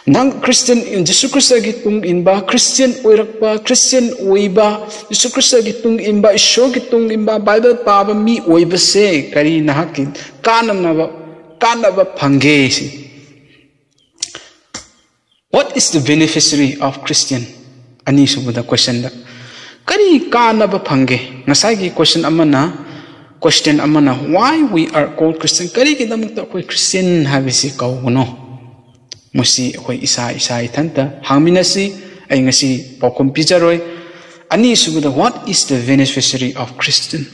ꯅꯪ ꯈ꯭ꯔꯤꯁꯇꯤꯌꯟ, ꯖꯤꯁꯨ ꯈ꯭ꯔꯤꯁꯇꯒꯤ ꯇꯨꯡ ꯏꯟꯕ, ꯈ꯭ꯔꯤꯁꯇꯤꯌꯟ ꯑꯣꯏꯔꯛꯄ, ꯈ꯭ꯔꯤꯁꯇꯤꯌꯟ ꯑꯣꯏꯕ, ꯖꯤꯁꯨ ꯈ꯭ꯔꯤꯁꯇꯒꯤ ꯇꯨꯡ ꯏꯟꯕ, ꯏꯁꯣꯔꯒꯤ ꯇꯨꯡ ꯏꯟꯕ, ꯕꯥꯏꯕꯜ ꯄꯥꯕ ꯃꯤ ꯑꯣꯏꯕꯁꯦ ꯀꯔꯤ ꯅꯍꯥꯛꯀꯤ ꯀꯥꯟꯅꯅꯕ, ꯀꯥꯟꯅꯕ ꯐꯪꯒꯦ ꯁꯤ? What is the beneficiary of Christian? ꯑꯅꯤꯁꯨꯕꯗ questionꯗ ꯀꯔꯤ ꯀꯥꯟꯅꯕ ꯐꯪꯒꯦ? ꯉꯁꯥꯏꯒꯤ question ꯑꯃꯅ, question ꯑꯃꯅ why we are called Christian, ꯀꯔꯤꯒꯤꯗꯃꯛꯇ ꯑꯩꯈꯣꯏ Christian ꯍꯥꯏꯕꯁꯤ ꯀꯧꯕꯅꯣ? ꯃꯁꯤ ꯑꯩꯈꯣꯏ ꯏꯁꯥ ꯏꯁꯥ ꯏꯊꯟꯇ ꯍꯪꯃꯤꯟꯅꯁꯤ꯫ ꯑꯩ ꯉꯁꯤ ꯄꯥꯎꯈꯨꯝ ꯄꯤꯖꯔꯣꯏ꯫ ꯑꯅꯤꯁꯨꯕꯗ, what is the beneficiary of Christian?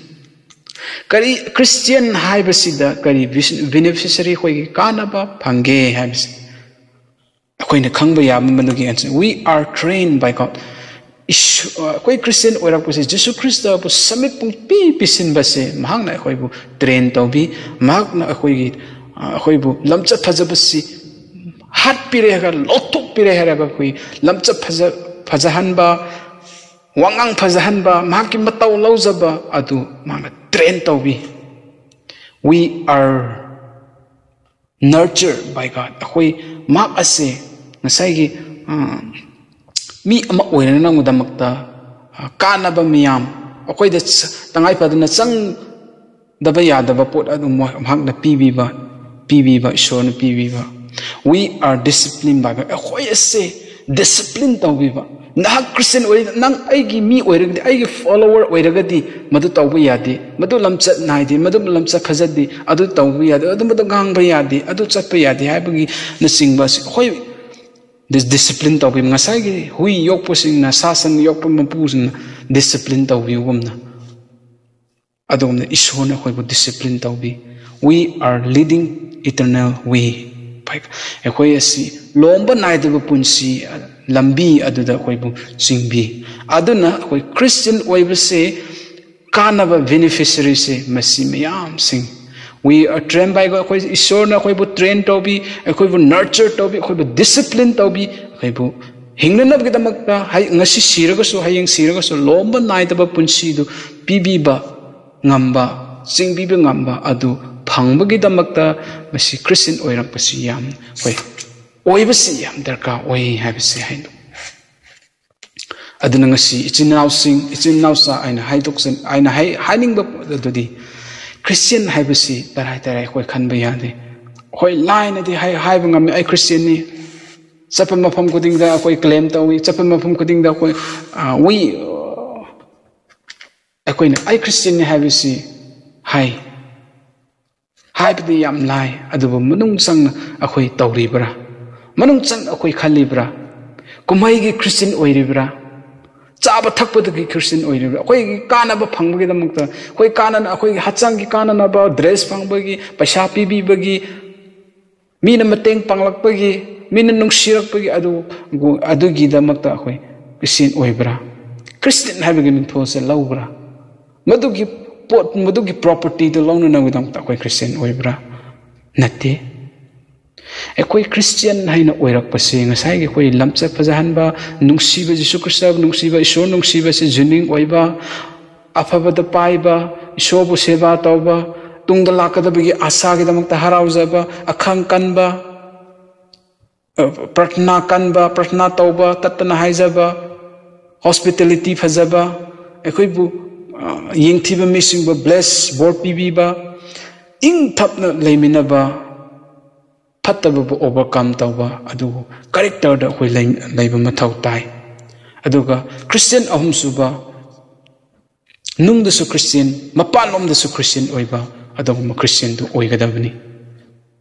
ꯀꯔꯤ, Christian ꯍꯥꯏꯕꯁꯤꯗ ꯀꯔꯤ beneficiary, ꯑꯩꯈꯣꯏꯒꯤ ꯀꯥꯟꯅꯕ ꯐꯪꯒꯦ ꯍꯥꯏꯕꯁꯤ ꯑꯩꯈꯣꯏꯅ ꯈꯪꯕ ꯌꯥꯕ ꯃꯗꯨꯒꯤ answer, we are trained by God. ꯑꯩꯈꯣꯏ Christian ꯑꯣꯏꯔꯛꯄꯁꯦ, ꯖꯤꯁꯨ ꯈ꯭ꯔꯤꯁꯇꯕꯨ ꯁꯃꯤꯠ ꯄꯨꯡꯄꯤ ꯄꯤꯁꯤꯟꯕꯁꯦ, ꯃꯍꯥꯛꯅ ꯑꯩꯈꯣꯏꯕꯨ train ꯇꯧꯕꯤ, ꯃꯍꯥꯛꯅ ꯑꯩꯈꯣꯏꯒꯤ, ꯑꯩꯈꯣꯏꯕꯨ ꯂꯝꯆꯠ ꯐꯖꯕꯁꯤ ꯍꯥꯠꯄꯤꯔꯦ ꯍꯥꯏꯔꯒ, ꯂꯧꯊꯣꯛꯄꯤꯔꯦ ꯍꯥꯏꯔꯒ, ꯑꯩꯈꯣꯏ ꯂꯝꯆꯠ ꯐꯖ-, ꯐꯖꯍꯟꯕ, ꯋꯥꯉꯥꯡ ꯐꯖꯍꯟꯕ, ꯃꯍꯥꯛꯀꯤ ꯃꯇꯧ ꯂꯧꯖꯕ ꯑꯗꯨ ꯃꯍꯥꯛꯅ train ꯇꯧꯕꯤ꯫ We are nurtured by God. ꯑꯩꯈꯣꯏ ꯃꯍꯥꯛ ꯑꯁꯦ ꯉꯁꯥꯏꯒꯤ, ꯑ, ꯃꯤ ꯑꯃ ꯑꯣꯏꯅꯅꯕꯒꯤꯗꯃꯛꯇ, ꯑ, ꯀꯥꯟꯅꯕ ꯃꯌꯥꯝ, ꯑꯩꯈꯣꯏꯗ ꯆ-, ꯇꯉꯥꯏ ꯐꯗꯅ ꯆꯪꯗꯕ ꯌꯥꯗꯕ ꯄꯣꯠ ꯑꯗꯨ ꯃꯣꯏ-, ꯃꯍꯥꯛꯅ ꯄꯤꯕꯤꯕ, ꯄꯤꯕꯤꯕ, ꯏꯁꯣꯔꯅ ꯄꯤꯕꯤꯕ꯫ We are disciplined by God. ꯑꯩꯈꯣꯏ ꯑꯁꯦ discipline ꯇꯧꯕꯤꯕ꯫ ꯅꯍꯥꯛ Christian ꯑꯣꯏ, ꯅꯪ ꯑꯩꯒꯤ ꯃꯤ ꯑꯣꯏꯔꯒꯗꯤ, ꯑꯩꯒꯤ follower ꯑꯣꯏꯔꯒꯗꯤ, ꯃꯗꯨ ꯇꯧꯕ ꯌꯥꯗꯦ, ꯃꯗꯨ ꯂꯝꯆꯠ ꯅꯥꯏꯗꯦ, ꯃꯗꯨ ꯂꯝꯆꯠ ꯐꯖꯗꯦ, ꯑꯗꯨ ꯇꯧꯕ ꯌꯥꯗꯦ, ꯑꯗꯨꯝꯕꯗ ꯉꯥꯡꯕ ꯌꯥꯗꯦ, ꯑꯗꯨ ꯆꯠꯄ ꯌꯥꯗꯦ ꯍꯥꯏꯕꯒꯤꯅꯆꯤꯡꯕ ꯑꯁꯤ ꯑꯩꯈꯣꯏ dis-, discipline ꯇꯧꯕꯤꯕ꯫ ꯉꯁꯥꯏꯒꯤ ꯍꯨꯏ ꯌꯣꯛꯄꯁꯤꯡꯅ, ꯁꯥ ꯁꯟ ꯌꯣꯛꯄ ꯃꯄꯨꯁꯤꯡꯅ discipline ꯇꯧꯕꯤꯕꯒꯨꯝꯅ, ꯑꯗꯨꯒꯨꯝꯅ ꯏꯁꯣꯔꯅ ꯑꯩꯈꯣꯏꯕꯨ discipline ꯇꯧꯕꯤ꯫ We are leading eternal way. ꯑꯩꯈꯣꯏ ꯑꯁꯤ ꯂꯣꯝꯕ ꯅꯥꯏꯗꯕ ꯄꯨꯟꯁꯤ ꯂꯝꯕꯤ ꯑꯗꯨꯗ ꯑꯩꯈꯣꯏꯕꯨ ꯆꯤꯡꯕꯤ꯫ ꯑꯗꯨꯅ ꯑꯩꯈꯣꯏ Christian ꯑꯣꯏꯕꯁꯦ ꯀꯥꯟꯅꯕ beneficiaryꯁꯦ ꯃꯁꯤ ꯃꯌꯥꯝꯁꯤꯡ꯫ We are trained by God. ꯑꯩꯈꯣꯏ ꯏꯁꯣꯔꯅ ꯑꯩꯈꯣꯏꯕꯨ train ꯇꯧꯕꯤ, ꯑꯩꯈꯣꯏꯕꯨ nurture ꯇꯧꯕꯤ, ꯑꯩꯈꯣꯏꯕꯨ discipline ꯇꯧꯕꯤ, ꯑꯩꯈꯣꯏꯕꯨ ꯍꯤꯡꯅꯅꯕꯒꯤꯗꯃꯛꯇ ꯍꯩ-, ꯉꯁꯤ ꯁꯤꯔꯒꯁꯨ, ꯍꯌꯦꯡ ꯁꯤꯔꯒꯁꯨ ꯂꯣꯝꯕ ꯅꯥꯏꯗꯕ ꯄꯨꯟꯁꯤꯗꯨ ꯄꯤꯕꯤꯕ ꯉꯝꯕ, ꯆꯤꯡꯕꯤꯕ ꯉꯝꯕ ꯑꯗꯨ ꯐꯪꯕꯒꯤꯗꯃꯛꯇ ꯃꯁꯤ Christian ꯑꯣꯏꯔꯛꯄꯁꯤ ꯌꯥꯝ, ꯍꯣꯏ, ꯑꯣꯏꯕꯁꯤ ꯌꯥꯝ ꯗꯔꯀꯥꯔ ꯑꯣꯏ ꯍꯥꯏꯕꯁꯤ ꯍꯥꯏꯅ꯫ ꯑꯗꯨꯅ ꯉꯁꯤ ꯏꯆꯤꯟ ꯏꯅꯥꯎꯁꯤꯡ, ꯏꯆꯤꯟ ꯏꯅꯥꯎꯆꯥ ꯑꯩꯅ ꯍꯥꯏꯗꯣꯛꯆ-, ꯑꯩꯅ ꯍꯥꯏ-, ꯍꯥꯏꯅꯤꯡꯕ ꯄꯣꯠ ꯑꯗꯨꯗꯤ Christian ꯍꯥꯏꯕꯁꯤ ꯇꯔꯥꯏ ꯇꯔꯥꯏ ꯑꯩꯈꯣꯏ ꯈꯟꯕ ꯌꯥꯗꯦ꯫ ꯍꯣꯏ, ꯂꯥꯏꯅꯗꯤ ꯍꯥꯏ-, ꯍꯥꯏꯕ ꯉꯝꯃꯤ, "ꯑꯩ Christianꯅꯤ"꯫ ꯆꯠꯄ ꯃꯐꯝ ꯈꯨꯗꯤꯡꯗ ꯑꯩꯈꯣꯏ ꯀ꯭ꯂꯦꯝ ꯇꯧꯏ꯫ ꯆꯠꯄ ꯃꯐꯝ ꯈꯨꯗꯤꯡꯗ ꯑꯩꯈꯣꯏ, ꯑ, we, ꯑꯩꯈꯣꯏꯅ "ꯑꯩ ꯈ꯭ꯔꯤꯁꯇꯤꯌꯟꯅꯤ" ꯍꯥꯏꯕꯁꯤ ꯍꯥꯏ꯫ ꯍꯥꯏꯕꯗꯤ ꯌꯥꯝ ꯂꯥꯏ, ꯑꯗꯨꯕꯨ ꯃꯅꯨꯡ ꯆꯪꯅ ꯑꯩꯈꯣꯏ ꯇꯧꯔꯤꯕ꯭ꯔꯥ? ꯃꯅꯨꯡ ꯆꯪꯅ ꯑꯩꯈꯣꯏ ꯈꯜꯂꯤꯕ꯭ꯔꯥ? ꯀꯨꯝꯍꯩꯒꯤ ꯈ꯭ꯔꯤꯁꯇꯤꯌꯟ ꯑꯣꯏꯔꯤꯕ꯭ꯔꯥ? ꯆꯥꯕ ꯊꯛꯄꯗꯒꯤ ꯈ꯭ꯔꯤꯁꯇꯤꯌꯟ ꯑꯣꯏꯔꯤꯕ꯭ꯔꯥ? ꯑꯩꯈꯣꯏꯒꯤ ꯀꯥꯟꯅꯕ ꯐꯪꯕꯒꯤꯗꯃꯛꯇ, ꯑꯩꯈꯣꯏ ꯀꯥꯟꯅꯅ, ꯑꯩꯈꯣꯏꯒꯤ ꯍꯛꯆꯥꯡꯒꯤ ꯀꯥꯟꯅꯅꯕ, ꯗ꯭ꯔꯦꯁ ꯐꯪꯕꯒꯤ, ꯄꯩꯁꯥ ꯄꯤꯕꯤꯕꯒꯤ, ꯃꯤꯅ ꯃꯇꯦꯡ ꯄꯥꯡꯂꯛꯄꯒꯤ, ꯃꯤꯅ ꯅꯨꯡꯁꯤꯔꯛꯄꯒꯤ, ꯑꯗꯨ, ꯑꯗꯨꯒꯤꯗꯃꯛꯇ ꯑꯩꯈꯣꯏ ꯈ꯭ꯔꯤꯁꯇꯤꯌꯟ ꯑꯣꯏꯕ꯭ꯔꯥ? ꯈ꯭ꯔꯤꯁꯇꯤꯌꯟ ꯍꯥꯏꯕꯒꯤ ꯃꯤꯡꯊꯣꯜꯁꯦ ꯂꯧꯕ꯭ꯔꯥ? ꯃꯗꯨꯒꯤ ꯄꯣꯠ, ꯃꯗꯨꯒꯤ ꯄ꯭ꯔꯣꯄꯔꯇꯤꯗꯨ ꯂꯧꯅꯅꯕꯒꯤꯗꯃꯛꯇ ꯑꯩꯈꯣꯏ ꯈ꯭ꯔꯤꯁꯇꯤꯌꯟ ꯑꯣꯏꯕ꯭ꯔꯥ? ꯅꯠꯇꯦ꯫ ꯑꯩꯈꯣꯏ ꯈ꯭ꯔꯤꯁꯇꯤꯌꯟ ꯍꯥꯏꯅ ꯑꯣꯏꯔꯛꯄꯁꯦ ꯉꯁꯥꯏꯒꯤ ꯑꯩꯈꯣꯏ ꯂꯝꯆꯠ ꯐꯖꯍꯟꯕ, ꯅꯨꯡꯁꯤꯕ, ꯖꯤꯁꯨ ꯈ꯭ꯔꯤꯁꯇꯕꯨ ꯅꯨꯡꯁꯤꯕ, ꯏꯁꯣꯔ ꯅꯨꯡꯁꯤꯕꯁꯦ ꯖꯦꯅ꯭ꯌꯨꯟ ꯑꯣꯏꯕ, ꯑꯐꯕꯗ ꯄꯥꯏꯕ, ꯏꯁꯣꯔꯕꯨ ꯁꯦꯕꯥ ꯇꯧꯕ, ꯇꯨꯡꯗ ꯂꯥꯛꯀꯗꯕꯒꯤ ꯑꯥꯁꯥꯒꯤꯗꯃꯛꯇ ꯍꯔꯥꯎꯖꯕ, ꯑꯈꯥꯡ ꯀꯟꯕ, ꯑ, ꯄ꯭ꯔꯊꯅꯥ ꯀꯟꯕ, ꯄ꯭ꯔꯊꯅꯥ ꯇꯧꯕ, ꯇꯠꯇꯅ ꯍꯥꯏꯖꯕ, ꯍꯣꯁꯄꯤꯇꯦꯂꯤꯇꯤ ꯐꯖꯕ, ꯑꯩꯈꯣꯏꯕꯨ, ꯑ, ꯌꯦꯡꯊꯤꯕ ꯃꯤꯁꯤꯡꯕꯨ ꯕ꯭ꯂꯦꯁ, ꯕꯣꯔ ꯄꯤꯕꯤꯕ, ꯏꯪ ꯊꯞꯅ ꯂꯩꯃꯤꯟꯅꯕ, ꯐꯠꯇꯕꯕꯨ ꯑꯣꯚꯔꯀꯝ ꯇꯧꯕ, ꯑꯗꯨꯕꯨ ꯀꯦꯔꯦꯛꯇꯔꯗ ꯑꯩꯈꯣꯏ ꯂꯩ-, ꯂꯩꯕ ꯃꯊꯧ ꯇꯥꯏ꯫ ꯑꯗꯨꯒ ꯈ꯭ꯔꯤꯁꯇꯤꯌꯟ ꯑꯍꯨꯝꯁꯨꯕ, ꯅꯨꯡꯗꯁꯨ ꯈ꯭ꯔꯤꯁꯇꯤꯌꯟ, ꯃꯄꯥꯟꯂꯣꯝꯗꯁꯨ ꯈ꯭ꯔꯤꯁꯇꯤꯌꯟ ꯑꯣꯏꯕ, ꯑꯗꯨꯒꯨꯝꯕ ꯈ꯭ꯔꯤꯁꯇꯤꯌꯟꯗꯨ ꯑꯣꯏꯒꯗꯕꯅꯤ꯫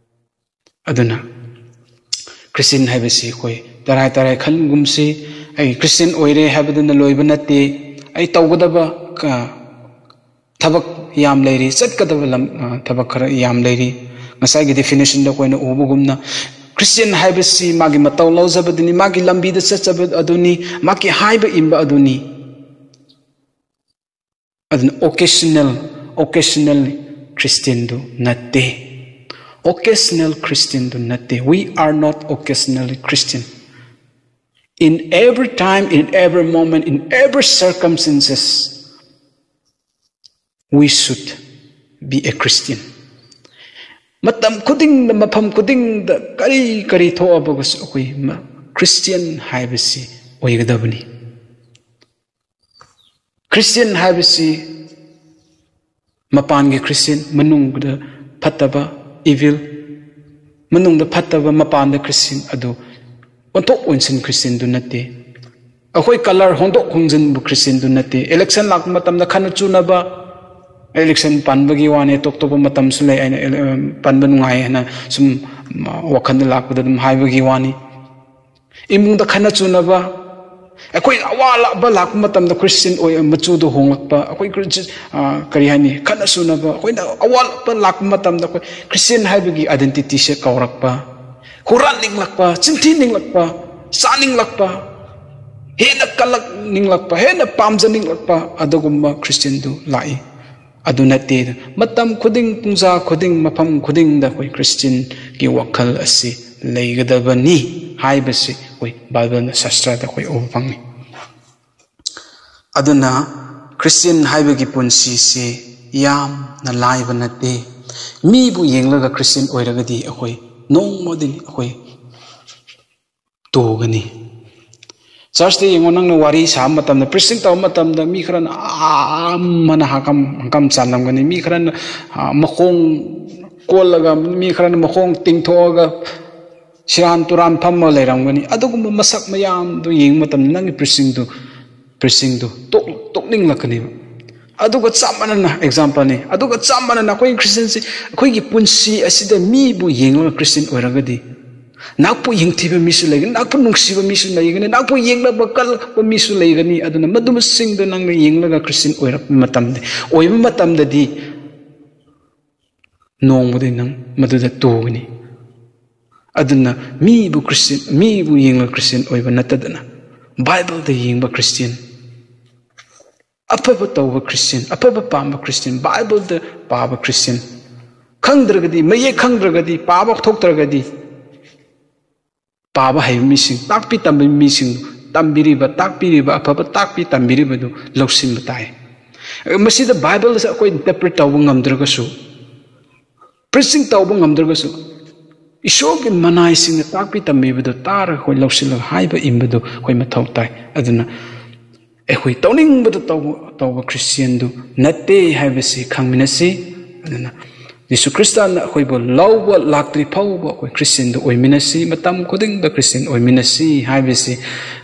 ꯑꯗꯨꯅ ꯈ꯭ꯔꯤꯁꯇꯤꯌꯟ ꯍꯥꯏꯕꯁꯤ ꯑꯩꯈꯣꯏ ꯇꯔꯥꯏ ꯇꯔꯥꯏ ꯈꯟꯒꯨꯝꯁꯤ꯫ "ꯑꯩ ꯈ꯭ꯔꯤꯁꯇꯤꯌꯟ ꯑꯣꯏꯔꯦ" ꯍꯥꯏꯕꯗꯨꯅ ꯂꯣꯏꯕ ꯅꯠꯇꯦ꯫ ꯑꯩ ꯇꯧꯒꯗꯕ ꯀ-, ꯊꯕꯛ ꯌꯥꯝ ꯂꯩꯔꯤ, ꯆꯠꯀꯗꯕ ꯂꯝ, ꯑ, ꯊꯕꯛ ꯈꯔ ꯌꯥꯝ ꯂꯩꯔꯤ꯫ ꯉꯁꯥꯏꯒꯤ ꯗꯤꯐꯤꯅꯤꯁꯟꯗ ꯑꯩꯈꯣꯏꯅ ꯎꯕꯒꯨꯝꯅ, ꯈ꯭ꯔꯤꯁꯇꯤꯌꯟ ꯍꯥꯏꯕꯁꯤ ꯃꯥꯒꯤ ꯃꯇꯧ ꯂꯧꯖꯕꯗꯨꯅꯤ, ꯃꯥꯒꯤ ꯂꯝꯕꯤꯗ ꯆꯠꯆꯕ ꯑꯗꯨꯅꯤ, ꯃꯥꯒꯤ ꯍꯥꯏꯕ ꯏꯟꯕ ꯑꯗꯨꯅꯤ꯫ ꯑꯗꯨꯅ occasional, occasional ꯈ꯭ꯔꯤꯁꯇꯤꯌꯟꯗꯨ ꯅꯠꯇꯦ꯫ Occasional ꯈ꯭ꯔꯤꯁꯇꯤꯌꯟꯗꯨ ꯅꯠꯇꯦ꯫ We are not occasionally Christian. In every time, in every moment, in every circumstances, we should be a Christian. ꯃꯇꯝ ꯈꯨꯗꯤꯡꯗ, ꯃꯐꯝ ꯈꯨꯗꯤꯡꯗ, ꯀꯔꯤ ꯀꯔꯤ ꯊꯣꯛꯑꯕꯒꯁꯨ ꯑꯩꯈꯣꯏ ꯃ-, ꯈ꯭ꯔꯤꯁꯇꯤꯌꯟ ꯍꯥꯏꯕꯁꯤ ꯑꯣꯏꯒꯗꯕꯅꯤ꯫ ꯈ꯭ꯔꯤꯁꯇꯤꯌꯟ ꯍꯥꯏꯕꯁꯤ ꯃꯄꯥꯟꯒꯤ ꯈ꯭ꯔꯤꯁꯇꯤꯌꯟ, ꯃꯅꯨꯡꯗ ꯐꯠꯇꯕ, evil, ꯃꯅꯨꯡꯗ ꯐꯠꯇꯕ, ꯃꯄꯥꯟꯗ ꯈ꯭ꯔꯤꯁꯇꯤꯌꯟ ꯑꯗꯨ ꯑꯣꯟꯊꯣꯛ ꯑꯣꯟꯁꯤꯟ ꯈ꯭ꯔꯤꯁꯇꯤꯌꯟꯗꯨ ꯅꯠꯇꯦ꯫ ꯑꯩꯈꯣꯏ ꯀꯂꯔ ꯍꯣꯡꯗꯣꯛ ꯍꯣꯡꯖꯤꯟꯕ ꯈ꯭ꯔꯤꯁꯇꯤꯌꯟꯗꯨ ꯅꯠꯇꯦ꯫ ꯏꯂꯦꯛꯁꯟ ꯂꯥꯛꯄ ꯃꯇꯝꯗ ꯈꯠꯅ ꯆꯨꯅꯕ, ꯏꯂꯦꯛꯁꯟ ꯄꯥꯟꯕꯒꯤ ꯋꯥꯅꯤ, ꯑꯇꯣꯞ ꯑꯇꯣꯞꯄ ꯃꯇꯝꯁꯨ ꯂꯩ, ꯑꯩꯅ ꯄꯟꯕ ꯅꯨꯡꯉꯥꯏ ꯍꯥꯏꯅ ꯁꯨꯝ ꯋꯥꯈꯜꯗ ꯂꯥꯛꯄꯗ ꯑꯗꯨꯝ ꯍꯥꯏꯕꯒꯤ ꯋꯥꯅꯤ꯫ ꯏꯃꯨꯡꯗ ꯈꯠꯅ ꯆꯨꯅꯕ, ꯑꯩꯈꯣꯏ ꯑꯋꯥꯕ ꯂꯥꯛꯄ ꯃꯇꯝꯗ ꯈ꯭ꯔꯤꯁꯇꯤꯌꯟ ꯑꯣꯏ, ꯃꯆꯨꯗꯣ ꯍꯣꯡꯂꯛꯄ, ꯑꯩꯈꯣꯏ ꯈ꯭ꯔꯤꯁ-, ꯑ, ꯀꯔꯤ ꯍꯥꯏꯅꯤ, ꯈꯠꯅ ꯆꯨꯅꯕ, ꯑꯩꯈꯣꯏꯅ ꯑꯋꯥꯕ ꯂꯥꯛꯄ ꯃꯇꯝꯗ ꯑꯩꯈꯣꯏ ꯈ꯭ꯔꯤꯁꯇꯤꯌꯟ ꯍꯥꯏꯕꯒꯤ ꯑꯥꯏꯗꯦꯟꯇꯤꯇꯤꯁꯦ ꯀꯥꯎꯔꯛꯄ, ꯍꯨꯔꯥꯟꯅꯤꯡꯂꯛꯄ, ꯆꯤꯟꯊꯤꯅꯤꯡꯂꯛꯄ, ꯆꯥꯅꯤꯡꯂꯛꯄ, ꯍꯦꯟꯅ ꯀꯜꯂꯛꯅꯤꯡꯂꯛꯄ, ꯍꯦꯟꯅ ꯄꯥꯝꯖꯅꯤꯡꯂꯛꯄ, ꯑꯗꯨꯒꯨꯝꯕ ꯈ꯭ꯔꯤꯁꯇꯤꯌꯟꯗꯨ ꯂꯥꯛꯏ꯫ ꯑꯗꯨ ꯅꯠꯇꯦ꯫ ꯃꯇꯝ ꯈꯨꯗꯤꯡ, ꯄꯨꯡꯖꯥ ꯈꯨꯗꯤꯡ, ꯃꯐꯝ ꯈꯨꯗꯤꯡꯗ ꯑꯩꯈꯣꯏ ꯈ꯭ꯔꯤꯁꯇꯤꯌꯟꯒꯤ ꯋꯥꯈꯜ ꯑꯁꯤ ꯂꯩꯒꯗꯕꯅꯤ ꯍꯥꯏꯕꯁꯤ ꯑꯩꯈꯣꯏ ꯕꯥꯏꯕꯜꯅ, ꯁꯥꯁꯇ꯭ꯔꯗ ꯑꯩꯈꯣꯏ ꯎꯕ ꯐꯪꯏ꯫ ꯑꯗꯨꯅ ꯈ꯭ꯔꯤꯁꯇꯤꯌꯟ ꯍꯥꯏꯕꯒꯤ ꯄꯨꯟꯁꯤꯁꯤ ꯌꯥꯝꯅ ꯂꯥꯏꯕ ꯅꯠꯇꯦ꯫ ꯃꯤꯕꯨ ꯌꯦꯡꯂꯒ ꯈ꯭ꯔꯤꯁꯇꯤꯌꯟ ꯑꯣꯏꯔꯒꯗꯤ ꯑꯩꯈꯣꯏ ꯅꯣꯡꯃꯗꯤ ꯑꯩꯈꯣꯏ ꯇꯨꯒꯅꯤ꯫ ꯆꯔꯆꯇ ꯌꯦꯡꯉꯣ, ꯅꯪꯅ ꯋꯥꯔꯤ ꯁꯥꯕ ꯃꯇꯝꯗ, ꯄ꯭ꯔꯤꯆꯤꯡ ꯇꯧꯕ ꯃꯇꯝꯗ ꯃꯤ ꯈꯔꯅ ꯑꯥ ꯑꯃꯅ ꯍꯪꯀꯝ, ꯍꯪꯀꯝ ꯆꯥꯂꯝꯒꯅꯤ, ꯃꯤ ꯈꯔꯅ, ꯑꯥ, ꯃꯈꯣꯡ ꯀꯣꯜꯂꯒ, ꯃꯤ ꯈꯔꯅ ꯃꯈꯣꯡ ꯇꯤꯡꯊꯣꯛꯑꯒ ꯁꯤꯔꯥꯟ ꯇꯨꯔꯥꯟ ꯐꯝꯃ ꯂꯩꯔꯝꯒꯅꯤ꯫ ꯑꯗꯨꯒꯨꯝꯕ ꯃꯁꯛ ꯃꯌꯥꯝꯗꯨ ꯌꯦꯡꯕ ꯃꯇꯝꯗ ꯅꯪꯒꯤ ꯄ꯭ꯔꯤꯆꯤꯡꯗꯨ, ꯄ꯭ꯔꯤꯆꯤꯡꯗꯨ ꯇꯣꯛ-, ꯇꯣꯛꯅꯤꯡꯂꯛꯀꯅꯦꯕ꯫ ꯑꯗꯨꯒ ꯆꯞ ꯃꯥꯟꯅꯅ, ꯑꯦꯛꯖꯥꯝꯄꯜꯅꯤ, ꯑꯗꯨꯒ ꯆꯞ ꯃꯥꯟꯅꯅ ꯑꯩꯈꯣꯏ ꯈ꯭ꯔꯤꯁꯇꯤꯌꯟꯁꯤ, ꯑꯩꯈꯣꯏꯒꯤ ꯄꯨꯟꯁꯤ ꯑꯁꯤꯗ ꯃꯤꯕꯨ ꯌꯦꯡꯂꯒ ꯈ꯭ꯔꯤꯁꯇꯤꯌꯟ ꯑꯣꯏꯔꯒꯗꯤ, ꯅꯥꯛꯄꯨ ꯌꯦꯡꯊꯤꯕ ꯃꯤꯁꯨ ꯂꯩꯒꯅꯤ, ꯅꯥꯛꯄꯨ ꯅꯨꯡꯁꯤꯕ ꯃꯤꯁꯨ ꯂꯩꯒꯅꯤ, ꯅꯥꯛꯄꯨ ꯌꯦꯡꯅꯕ ꯀꯜꯂꯛꯄ ꯃꯤꯁꯨ ꯂꯩꯒꯅꯤ꯫ ꯑꯗꯨꯅ ꯃꯗꯨꯃꯁꯤꯡꯗꯣ ꯅꯪꯅ ꯌꯦꯡꯂꯒ ꯈ꯭ꯔꯤꯁꯇꯤꯌꯟ ꯑꯣꯏꯔꯛꯄ ꯃꯇꯝꯗ, ꯑꯣꯏꯕ ꯃꯇꯝꯗꯗꯤ ꯅꯣꯡꯃꯗꯤ ꯅꯪ ꯃꯗꯨꯗ ꯇꯨꯒꯅꯤ꯫ ꯑꯗꯨꯅ ꯃꯤꯕꯨ ꯈ꯭ꯔꯤꯁꯇꯤꯌꯟ, ꯃꯤꯕꯨ ꯌꯦꯡꯂꯒ ꯈ꯭ꯔꯤꯁꯇꯤꯌꯟ ꯑꯣꯏꯕ ꯅꯠꯇꯗꯅ, ꯕꯥꯏꯕꯜꯗ ꯌꯦꯡꯕ ꯈ꯭ꯔꯤꯁꯇꯤꯌꯟ, ꯑꯐꯕ ꯇꯧꯕ ꯈ꯭ꯔꯤꯁꯇꯤꯌꯟ, ꯑꯐꯕ ꯄꯥꯝꯕ ꯈ꯭ꯔꯤꯁꯇꯤꯌꯟ, ꯕꯥꯏꯕꯜꯗ ꯄꯥꯕ ꯈ꯭ꯔꯤꯁꯇꯤꯌꯟ, ꯈꯪꯗ꯭ꯔꯒꯗꯤ, ꯃꯌꯦꯛ ꯈꯪꯗ꯭ꯔꯒꯗꯤ, ꯄꯥꯕ ꯊꯣꯛꯇ꯭ꯔꯒꯗꯤ, ꯄꯥꯕ ꯍꯩꯕ ꯃꯤꯁꯤꯡ, ꯇꯥꯛꯄꯤ ꯇꯝꯕꯤꯕ ꯃꯤꯁꯤꯡ, ꯇꯝꯕꯤꯔꯤꯕ, ꯇꯥꯛꯄꯤꯔꯤꯕ, ꯑꯐꯕ ꯇꯥꯛꯄꯤ ꯇꯝꯕꯤꯔꯤꯕꯗꯨ ꯂꯧꯁꯤꯟꯕ ꯇꯥꯏ꯫ ꯃꯁꯤꯗ ꯕꯥꯏꯕꯜ ꯑꯁꯤ ꯑꯩꯈꯣꯏ ꯏꯟꯇꯔꯄ꯭ꯔꯤꯠ ꯇꯧꯕ ꯉꯝꯗ꯭ꯔꯒꯁꯨ, ꯄ꯭ꯔꯤꯆꯤꯡ ꯇꯧꯕ ꯉꯝꯗ꯭ꯔꯒꯁꯨ, ꯏꯁꯣꯔꯒꯤ ꯃꯅꯥꯏꯁꯤꯡꯅ ꯇꯥꯛꯄꯤ ꯇꯝꯕꯤꯕꯗꯨ ꯇꯥꯔꯒ ꯑꯩꯈꯣꯏ ꯂꯧꯁꯤꯜꯂꯒ ꯍꯥꯏꯕ ꯏꯟꯕꯗꯨ ꯑꯩꯈꯣꯏ ꯃꯊꯧ ꯇꯥꯏ꯫ ꯑꯗꯨꯅ ꯑꯩꯈꯣꯏ ꯇꯧꯅꯤꯡꯕꯗ ꯇꯧꯕ, ꯇꯧꯕ ꯈ꯭ꯔꯤꯁꯇꯤꯌꯟꯗꯨ ꯅꯠꯇꯦ ꯍꯥꯏꯕꯁꯤ ꯈꯪꯃꯤꯟꯅꯁꯤ꯫ ꯑꯗꯨꯅ ꯖꯤꯁꯨ ꯈ꯭ꯔꯤꯁꯇꯅ ꯑꯩꯈꯣꯏꯕꯨ ꯂꯧꯕ ꯂꯥꯛꯇ꯭ꯔꯤ ꯐꯥꯎꯕ ꯑꯩꯈꯣꯏ ꯈ꯭ꯔꯤꯁꯇꯤꯌꯟꯗ ꯑꯣꯏꯃꯤꯟꯅꯁꯤ, ꯃꯇꯝ ꯈꯨꯗꯤꯡꯗ ꯈ꯭ꯔꯤꯁꯇꯤꯌꯟ ꯑꯣꯏꯃꯤꯟꯅꯁꯤ ꯍꯥꯏꯕꯁꯤ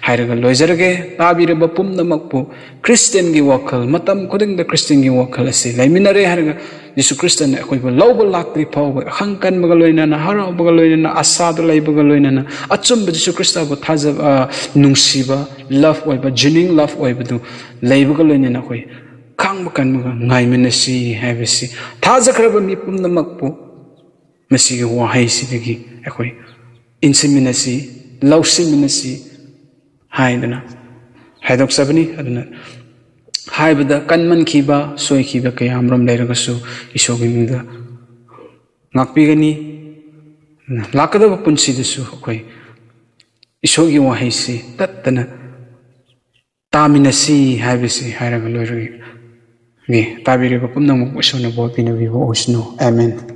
ꯍꯥꯏꯔꯒ ꯂꯣꯏꯖꯔꯒꯦ꯫ ꯇꯥꯕꯤꯔꯕ ꯄꯨꯝꯅꯃꯛꯄꯨ ꯈ꯭ꯔꯤꯁꯇꯤꯌꯟꯒꯤ ꯋꯥꯈꯜ, ꯃꯇꯝ ꯈꯨꯗꯤꯡꯗ ꯈ꯭ꯔꯤꯁꯇꯤꯌꯟꯒꯤ ꯋꯥꯈꯜ ꯑꯁꯤ ꯂꯩꯃꯤꯟꯅꯔꯦ ꯍꯥꯏꯔꯒ, ꯖꯤꯁꯨ ꯈ꯭ꯔꯤꯁꯇꯅ ꯑꯩꯈꯣꯏꯕꯨ ꯂꯧꯕ ꯂꯥꯛꯇ꯭ꯔꯤ ꯐꯥꯎꯕ, ꯑꯍꯪ ꯀꯟꯕꯒ ꯂꯣꯏꯅꯅ, ꯍꯔꯥꯎꯕꯒ ꯂꯣꯏꯅꯅ, ꯑꯁꯥꯗ ꯂꯩꯕꯒ ꯂꯣꯏꯅꯅ, ꯑꯆꯨꯝꯕ ꯖꯤꯁꯨ ꯈ꯭ꯔꯤꯁꯇꯕꯨ ꯊꯥꯖꯕ, ꯑ, ꯅꯨꯡꯁꯤꯕ, ꯂꯚ ꯑꯣꯏꯕ, ꯖꯦꯅ꯭ꯌꯨꯏꯟ ꯂꯚ ꯑꯣꯏꯕꯗꯨ ꯂꯩꯕꯒ ꯂꯣꯏꯅꯅ ꯑꯩꯈꯣꯏ ꯈꯥꯡꯕ ꯀꯟꯕꯒ ꯉꯥꯏꯃꯤꯟꯅꯁꯤ ꯍꯥꯏꯕꯁꯤ ꯊꯥꯖꯈ꯭ꯔꯕ ꯃꯤ ꯄꯨꯝꯅꯃꯛꯄꯨ ꯃꯁꯤꯒꯤ ꯋꯥꯍꯩꯁꯤꯗꯒꯤ ꯑꯩꯈꯣꯏ ꯏꯟꯁꯤꯟꯃꯤꯟꯅꯁꯤ, ꯂꯧꯁꯤꯟꯃꯤꯟꯅꯁꯤ ꯍꯥꯏꯗꯨꯅ ꯍꯥꯏꯗꯣꯛꯆꯕꯅꯤ꯫ ꯑꯗꯨꯅ ꯍꯥꯏꯕꯗ ꯀꯟꯃꯟꯈꯤꯕ, ꯁꯣꯏꯈꯤꯕ ꯀꯌꯥ ꯑꯃꯔꯣꯝ ꯂꯩꯔꯒꯁꯨ ꯏꯁꯣꯔꯒꯤ ꯃꯤꯡꯗ ꯉꯥꯛꯄꯤꯒꯅꯤ꯫ ꯑꯗꯨꯅ ꯂꯥꯛꯀꯗꯕ ꯄꯨꯟꯁꯤꯗꯁꯨ ꯑꯩꯈꯣꯏ ꯏꯁꯣꯔꯒꯤ ꯋꯥꯍꯩꯁꯤ ꯇꯠꯇꯅ ꯇꯥꯃꯤꯟꯅꯁꯤ ꯍꯥꯏꯕꯁꯤ ꯍꯥꯏꯔꯒ ꯂꯣꯏꯔꯒꯦ꯫ ꯇꯥꯕꯤꯔꯤꯕ ꯄꯨꯝꯅꯃꯛ ꯏꯁꯣꯔꯅ ꯕꯣꯔ ꯄꯤꯅꯕꯤꯕ ꯑꯣꯏꯁꯅꯨ꯫ ꯑꯥꯃꯦꯟ꯫